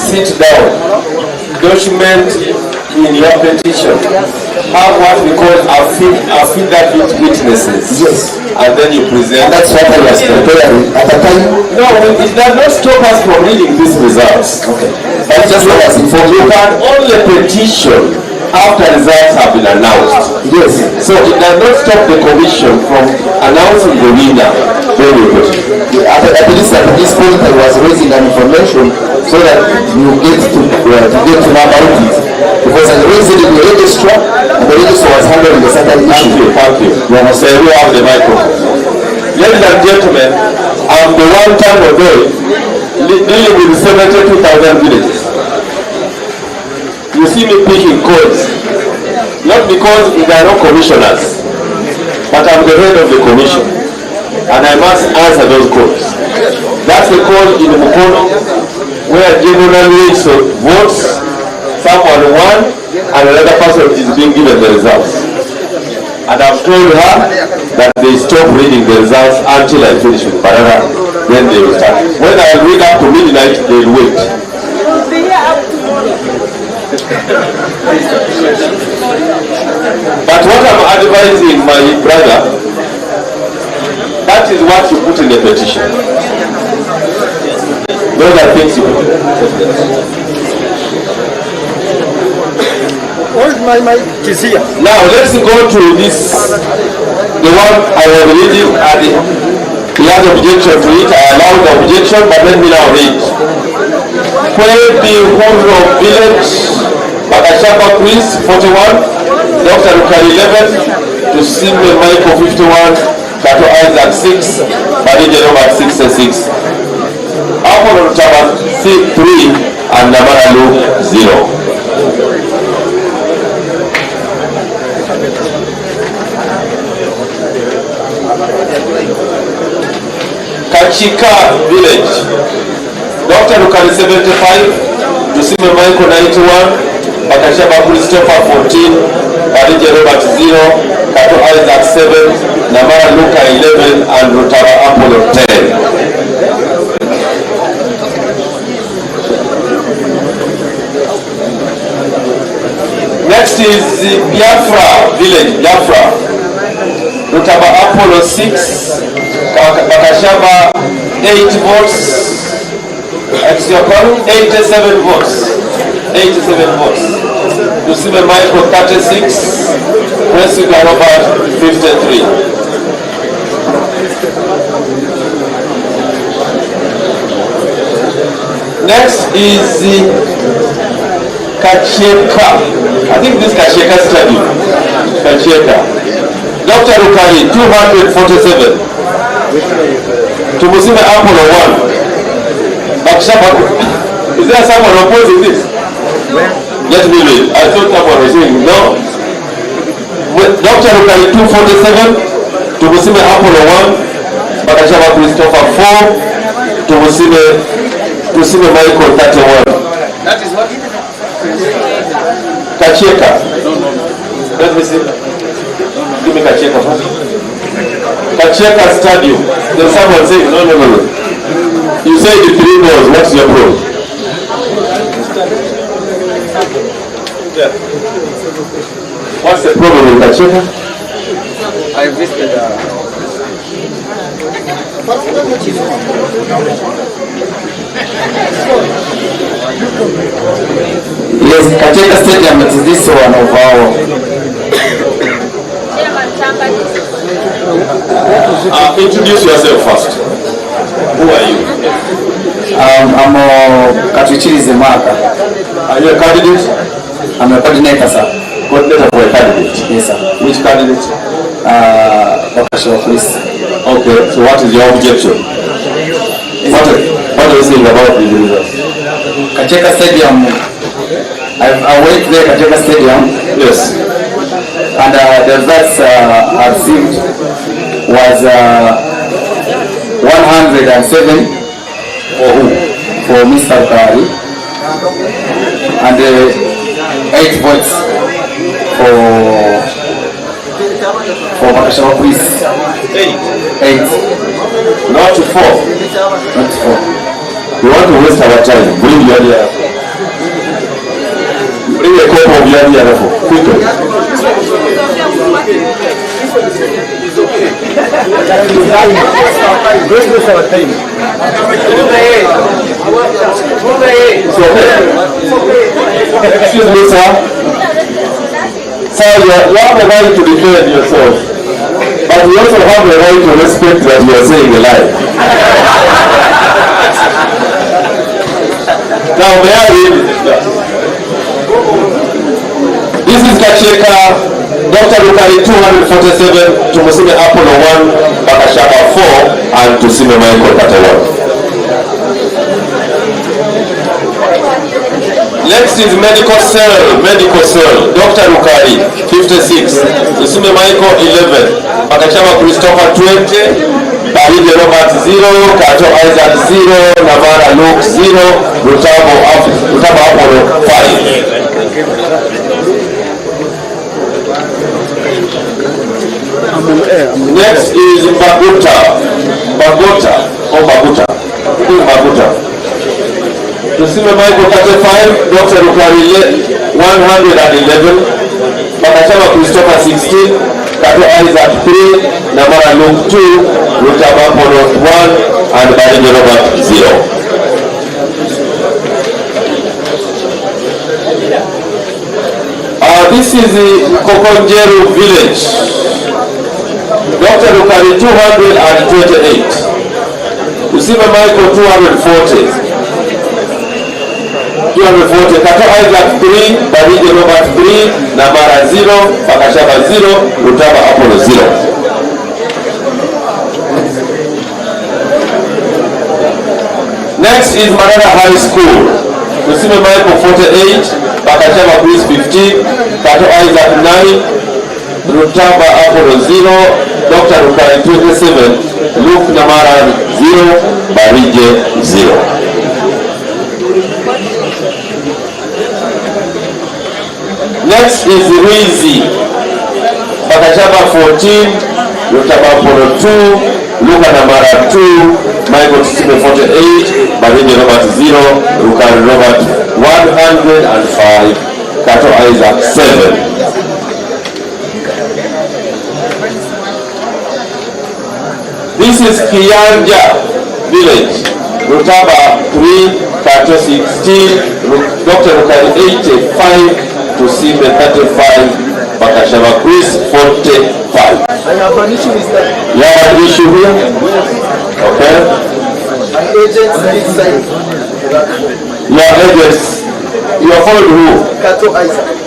sit down, document in your petition, have what we call affidavit witnesses. Yes. And then you present. And that's what I was preparing at the time. No, it does not stop us from reading these results. Okay. That's just what I was informed. You can only petition after results have been announced. Yes. So it does not stop the commission from announcing the winner when we petition. Yeah, at least at this point I was raising an information so that you get to know about it. Because I raised it in the registrar, and the registrar was handling the certain issue. Thank you. Thank you. So we have the microphone. Ladies and gentlemen, I'm the one time of day dealing with 72,000 villages. You see me picking codes, not because there are no commissioners, but I'm the head of the commission, and I must answer those calls. That's the call in Mukono, where generally so votes, someone won, and another person is being given the results. And I've told her that they stop reading the results until I finish with Mbarara, then they will start. When I read up to midnight, they'll wait. But what I'm advising my brother, that is what you put in the petition. Those are things you put in the petition. My mic is here. Now let's go to this, the one I was reading at the He has objection to it. I allow the objection, but let me now read. Kwebihurro Village, Bakashaba Chris, 41, Dr. Rukari 11, Tusime Michael 51, Kato Isaac 6, Barije Robert 66. Apollo Rutaba 3 and Namara Luke 0. Kachika Village, Dr. Rukari 75, Tusime Michael 91, Bakashaba Christopher 14, Barije Robert 0, Kato Isaac 7, Namara Luka 11, and Rutaba Apollo 10. Next is Biafra Village, Biafra. Rutaba Apollo 6, Bakashaba 8 votes, excuse me, 87 votes, 87 votes. Tusime Michael 36, Kwesiga Robert 53. Next is the Kacheka. I think this Kacheka study. Kacheka. Dr. Rukari, 247. Tumusime Apollo 1. Bakshaba. Is there someone opposing this? Let me read. I thought someone was saying no. Dr. Rukari, 247. Tumusime Apollo 1. Bakashaba Christopher 4. Tumusime Michael 31. That is what? Kacheka. Let me see. Give me Kacheka first. Kacheka Stadium. There's someone saying, no, no, no, no. You say the three no's. What's your problem? Yeah. What's the problem with Kacheka? I visited. Yes, Kacheka Stadium, it is this one of our. Introduce yourself first. Who are you? I'm Katwichirize Maka. Are you a candidate? I'm a coordinator, sir. Coordinator for a candidate? Yes, sir. Which candidate? Bakashaba Chris. Okay, so what is your objection? What do you think about the results? Kacheka Stadium, I went there, Kacheka Stadium. Yes. And the results I received was 107 for who? For Mr. Kari. And 8 votes for Bakashaba Chris. 8? 8. Not 4. Not 4. You want to waste our time. Bring your idea. Bring a copy of your idea, quickly. Excuse me, sir. Sir, you have the right to defend yourself, but you also have the right to respect that you are saying a lie. Now, may I read this? This is Kacheka, Dr. Rukari 247, Tumusime Apollo 1, Bakashaba 4, and Tusime Michael 31. Next is medical cell, Dr. Rukari 56, Tusime Michael 11, Bakashaba Christopher 20, Barije Robert 0, Kato Isaac 0, Navara Luke 0, Rutabo Apollo 5. Next is Baguta, or Baguta, who is Baguta? Tusime Michael 35, Dr. Rukari 111, Bakashaba Christopher 16, Kato Isaac 3, Namara Luke 2, Rutaba Apollo 1, and Barije Robert 0. This is the Kokonjeru village. Dr. Rukari 228. Tusiime Michael 240. 240. Kato Isaac 3, Barige Robert 3, Namara 0, Bakashaba 0, Rutaba Apollo 0. Next is Mbarara High School. Tusiime Michael 48, Bakashaba Chris 15, Kato Isaac 9, Rutaba Apollo 0, Dr. Rukari 27, Luke Namara 0, Barige 0. Next is Rwizi. Bakashaba 14, Rutaba Apollo 2, Luka Namara 2, Michael Tusiime 48, Barige Robert 0, Rukari Robert 105, Kato Isaac 7. This is Kiyanja village. Rutaba 3, Kato 16, Dr. Rukari 85, Tusiime 35, Bakashaba Chris 45. I have an issue with that. You have an issue here? Okay. My agents did sign that form. Your agents, you are followed who? Kato Isaac.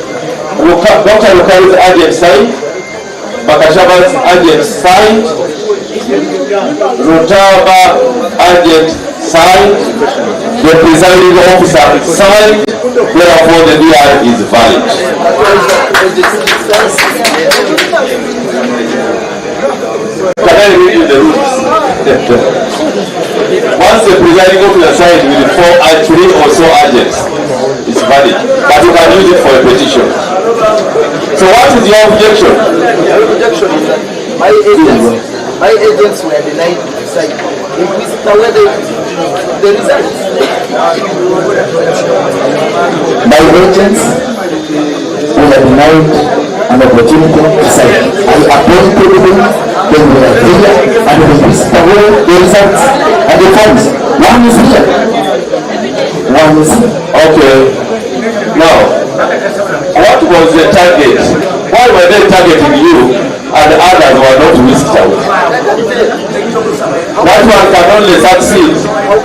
Dr. Rukari's agent signed, Bakashaba's agent signed, Rutaba agent signed, the presiding officer signed, therefore the DR is valid. Can I read you the rules? Once the presiding officer signed with 4 and 3 or so agents, it's valid. But you can use it for a petition. So what is your objection? My objection is that my agents were denied to sign. They whisked away the results. My agents were denied an opportunity to sign. I appointed them, they were here, and they whisked away the results and the forms. One is here. One is here. Okay. Now, what was the target? Why were they targeting you and others were not whisked away? That one can only succeed.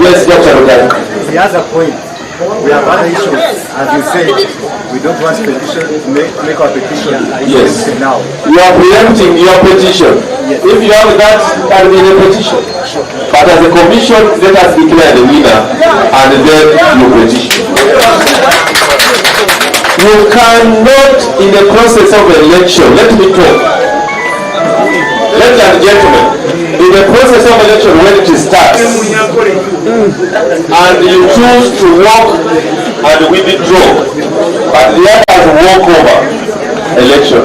Yes, Dr. Rukari. The other point, we have other issues. As you said, we don't want petition to make our petition Yes. now. You are preempting your petition. Yes. If you have that, can be a petition. But as a commission, let us declare the winner and then you petition. You cannot, in the process of election, let me talk. Ladies and gentlemen, in the process of election when it starts, and you choose to walk and withdraw, but the others walk over, election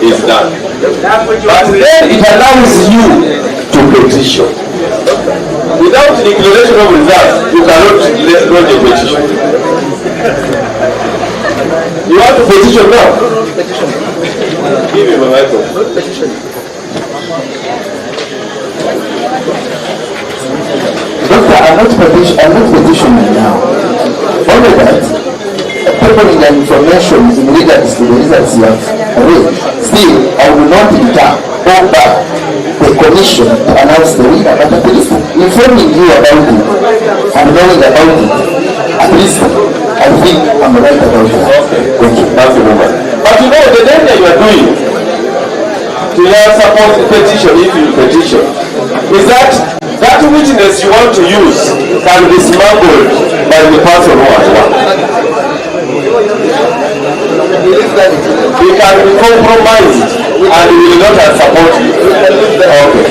is done. But then it allows you to petition. Without declaration of results, you cannot lodge a petition. You want to petition now? Give me my microphone. Doctor, I'm not petitioning now. Only that, people in the information in regards to the results you have read, still, I will not deter or back the commission to announce the winner, but at least informing you about it and knowing about it, at least I think I'm right about that. Okay. Thank you. Thank you very much. But you know, the danger you are doing to your support petition, if you petition, is that that witness you want to use can be smuggled by the person who has won. He can be compromised and he will not support you. Okay.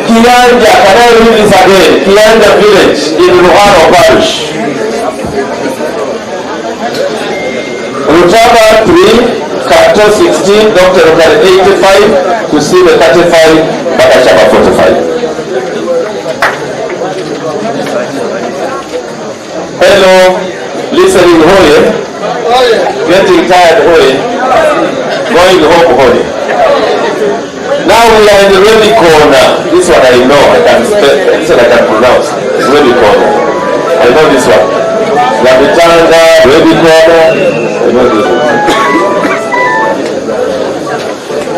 Kiyanja, can I read this again? Kiyanja village in Ruharo Parish. Rutaba 3, Kato 16, Dr. Rukari 85, Tusiime 35, Bakashaba 45. Hello, listening Hoye, getting tired Hoye, going home Hoye. Now we are in the Rwebikonda. This one I know, I can spell, this one I can pronounce. Rwebikonda. I know this one. Nyamitanga, Rwebikonda, I know this one.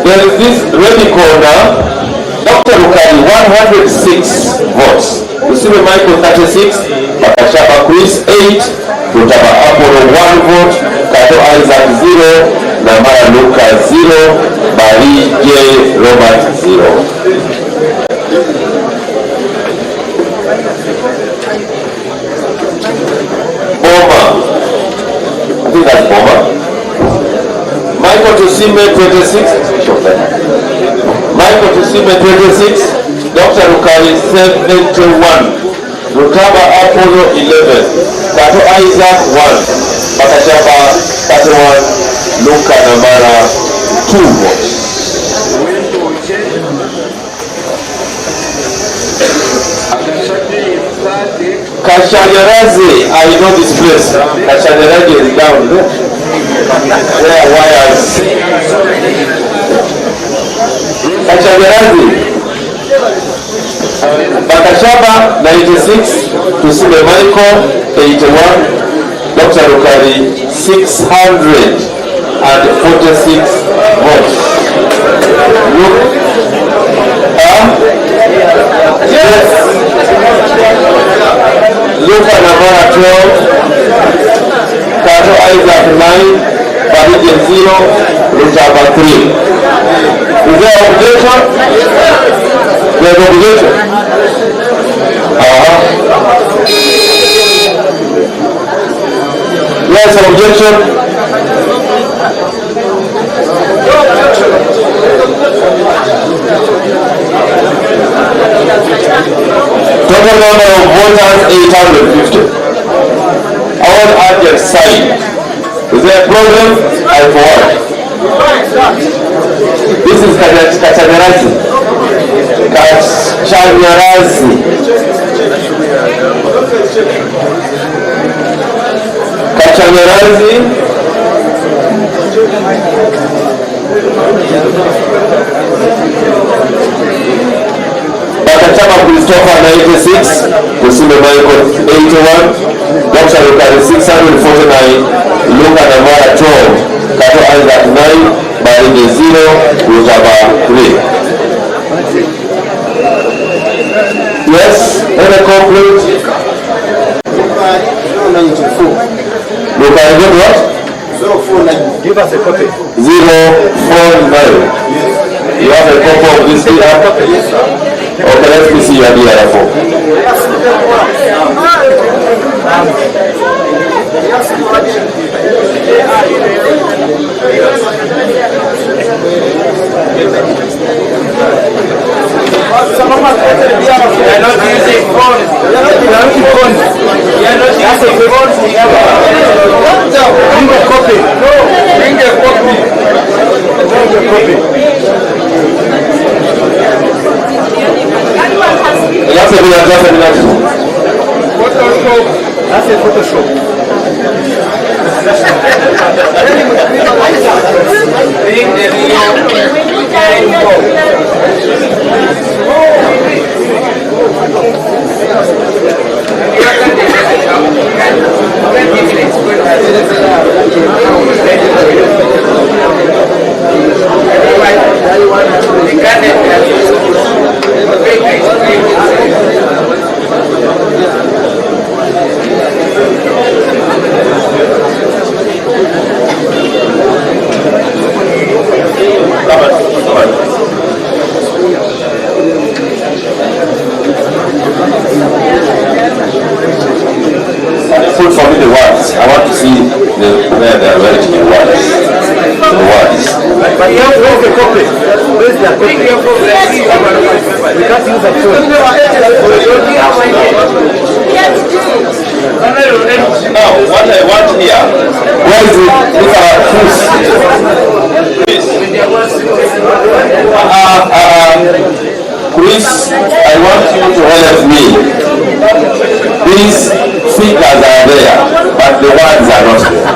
There is this red corner, Dr. Rukari 106 votes, Tusime Michael 36, Bakashaba Chris 8, Rutaba Apollo 1 vote, Kato Isaac 0, Namara Luka 0, Bari J. Robert 0. Boma. I think that's Boma. Michael Tusime 26. Michael Tusime 26. Dr. Rukari 71. Rutaba Apollo 11. Kato Isaac 1. Bakashaba 31. Luka Namara 2 votes. Kashanyarazi, I know this place. Kashanyarazi is down there. Where wires. Kashanyarazi. Bakashaba 96, Tusime Michael 81, Dr. Rukari 646 votes. Look, huh? Yes. Luka Namara 12, Kato Isaac 9, Barije 0, Rutaba 3. Is there objection? There is objection? Uh-huh. Yes, objection? Total number of voters 850. All agents signed. Is there a problem? I forward. This is Kachanyarazi. Kachanyarazi. Kachanyarazi. Bakachama Christopher 96, Tusime Michael 81, Dr. Rukari 649, Luka Namara 12, Kato Isaac 9, Barinde 0, Rutaba 3. Yes, any complaint? Rukari got what? 049. Give us a copy. 049. You have a copy of this here? Okay, let me see your DR4. We are not using phones. We are not using phones. We are not using phones. Bring a copy. Bring a copy. Bring a copy. Just a minute, just a minute. Photoshop. That's a Photoshop. Bring the real Come on, come on. Put for me the words. I want to see where they are writing the words. The words. Where's the copy? Where's the copy? We can't use a phone. Now, what I want here, where is it? Mr. Cruz? Please. Chris, I want you to help me. These figures are there, but the words are not there.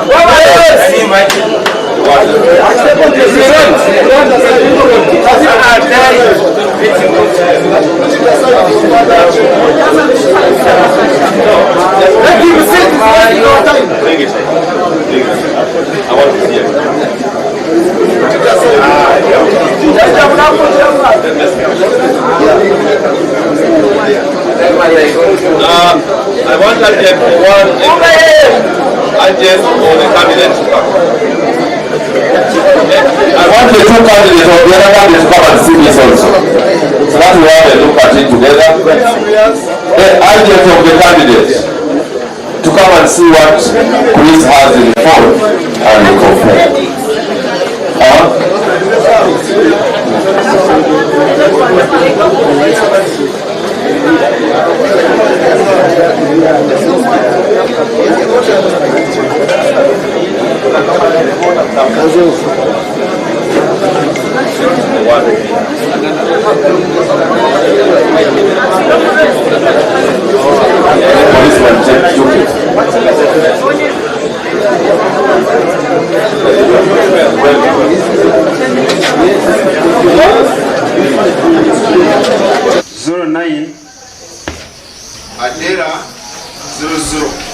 Bring it. Bring it. I want to see it. I want agent for one agent for the candidate to come. I want the two candidates or the other candidate to come and see this also. So that we have a look at it together. The agent of the candidate to come and see what Chris has in the phone and we compare. Huh? Policeman take took it. 09 Adera 00.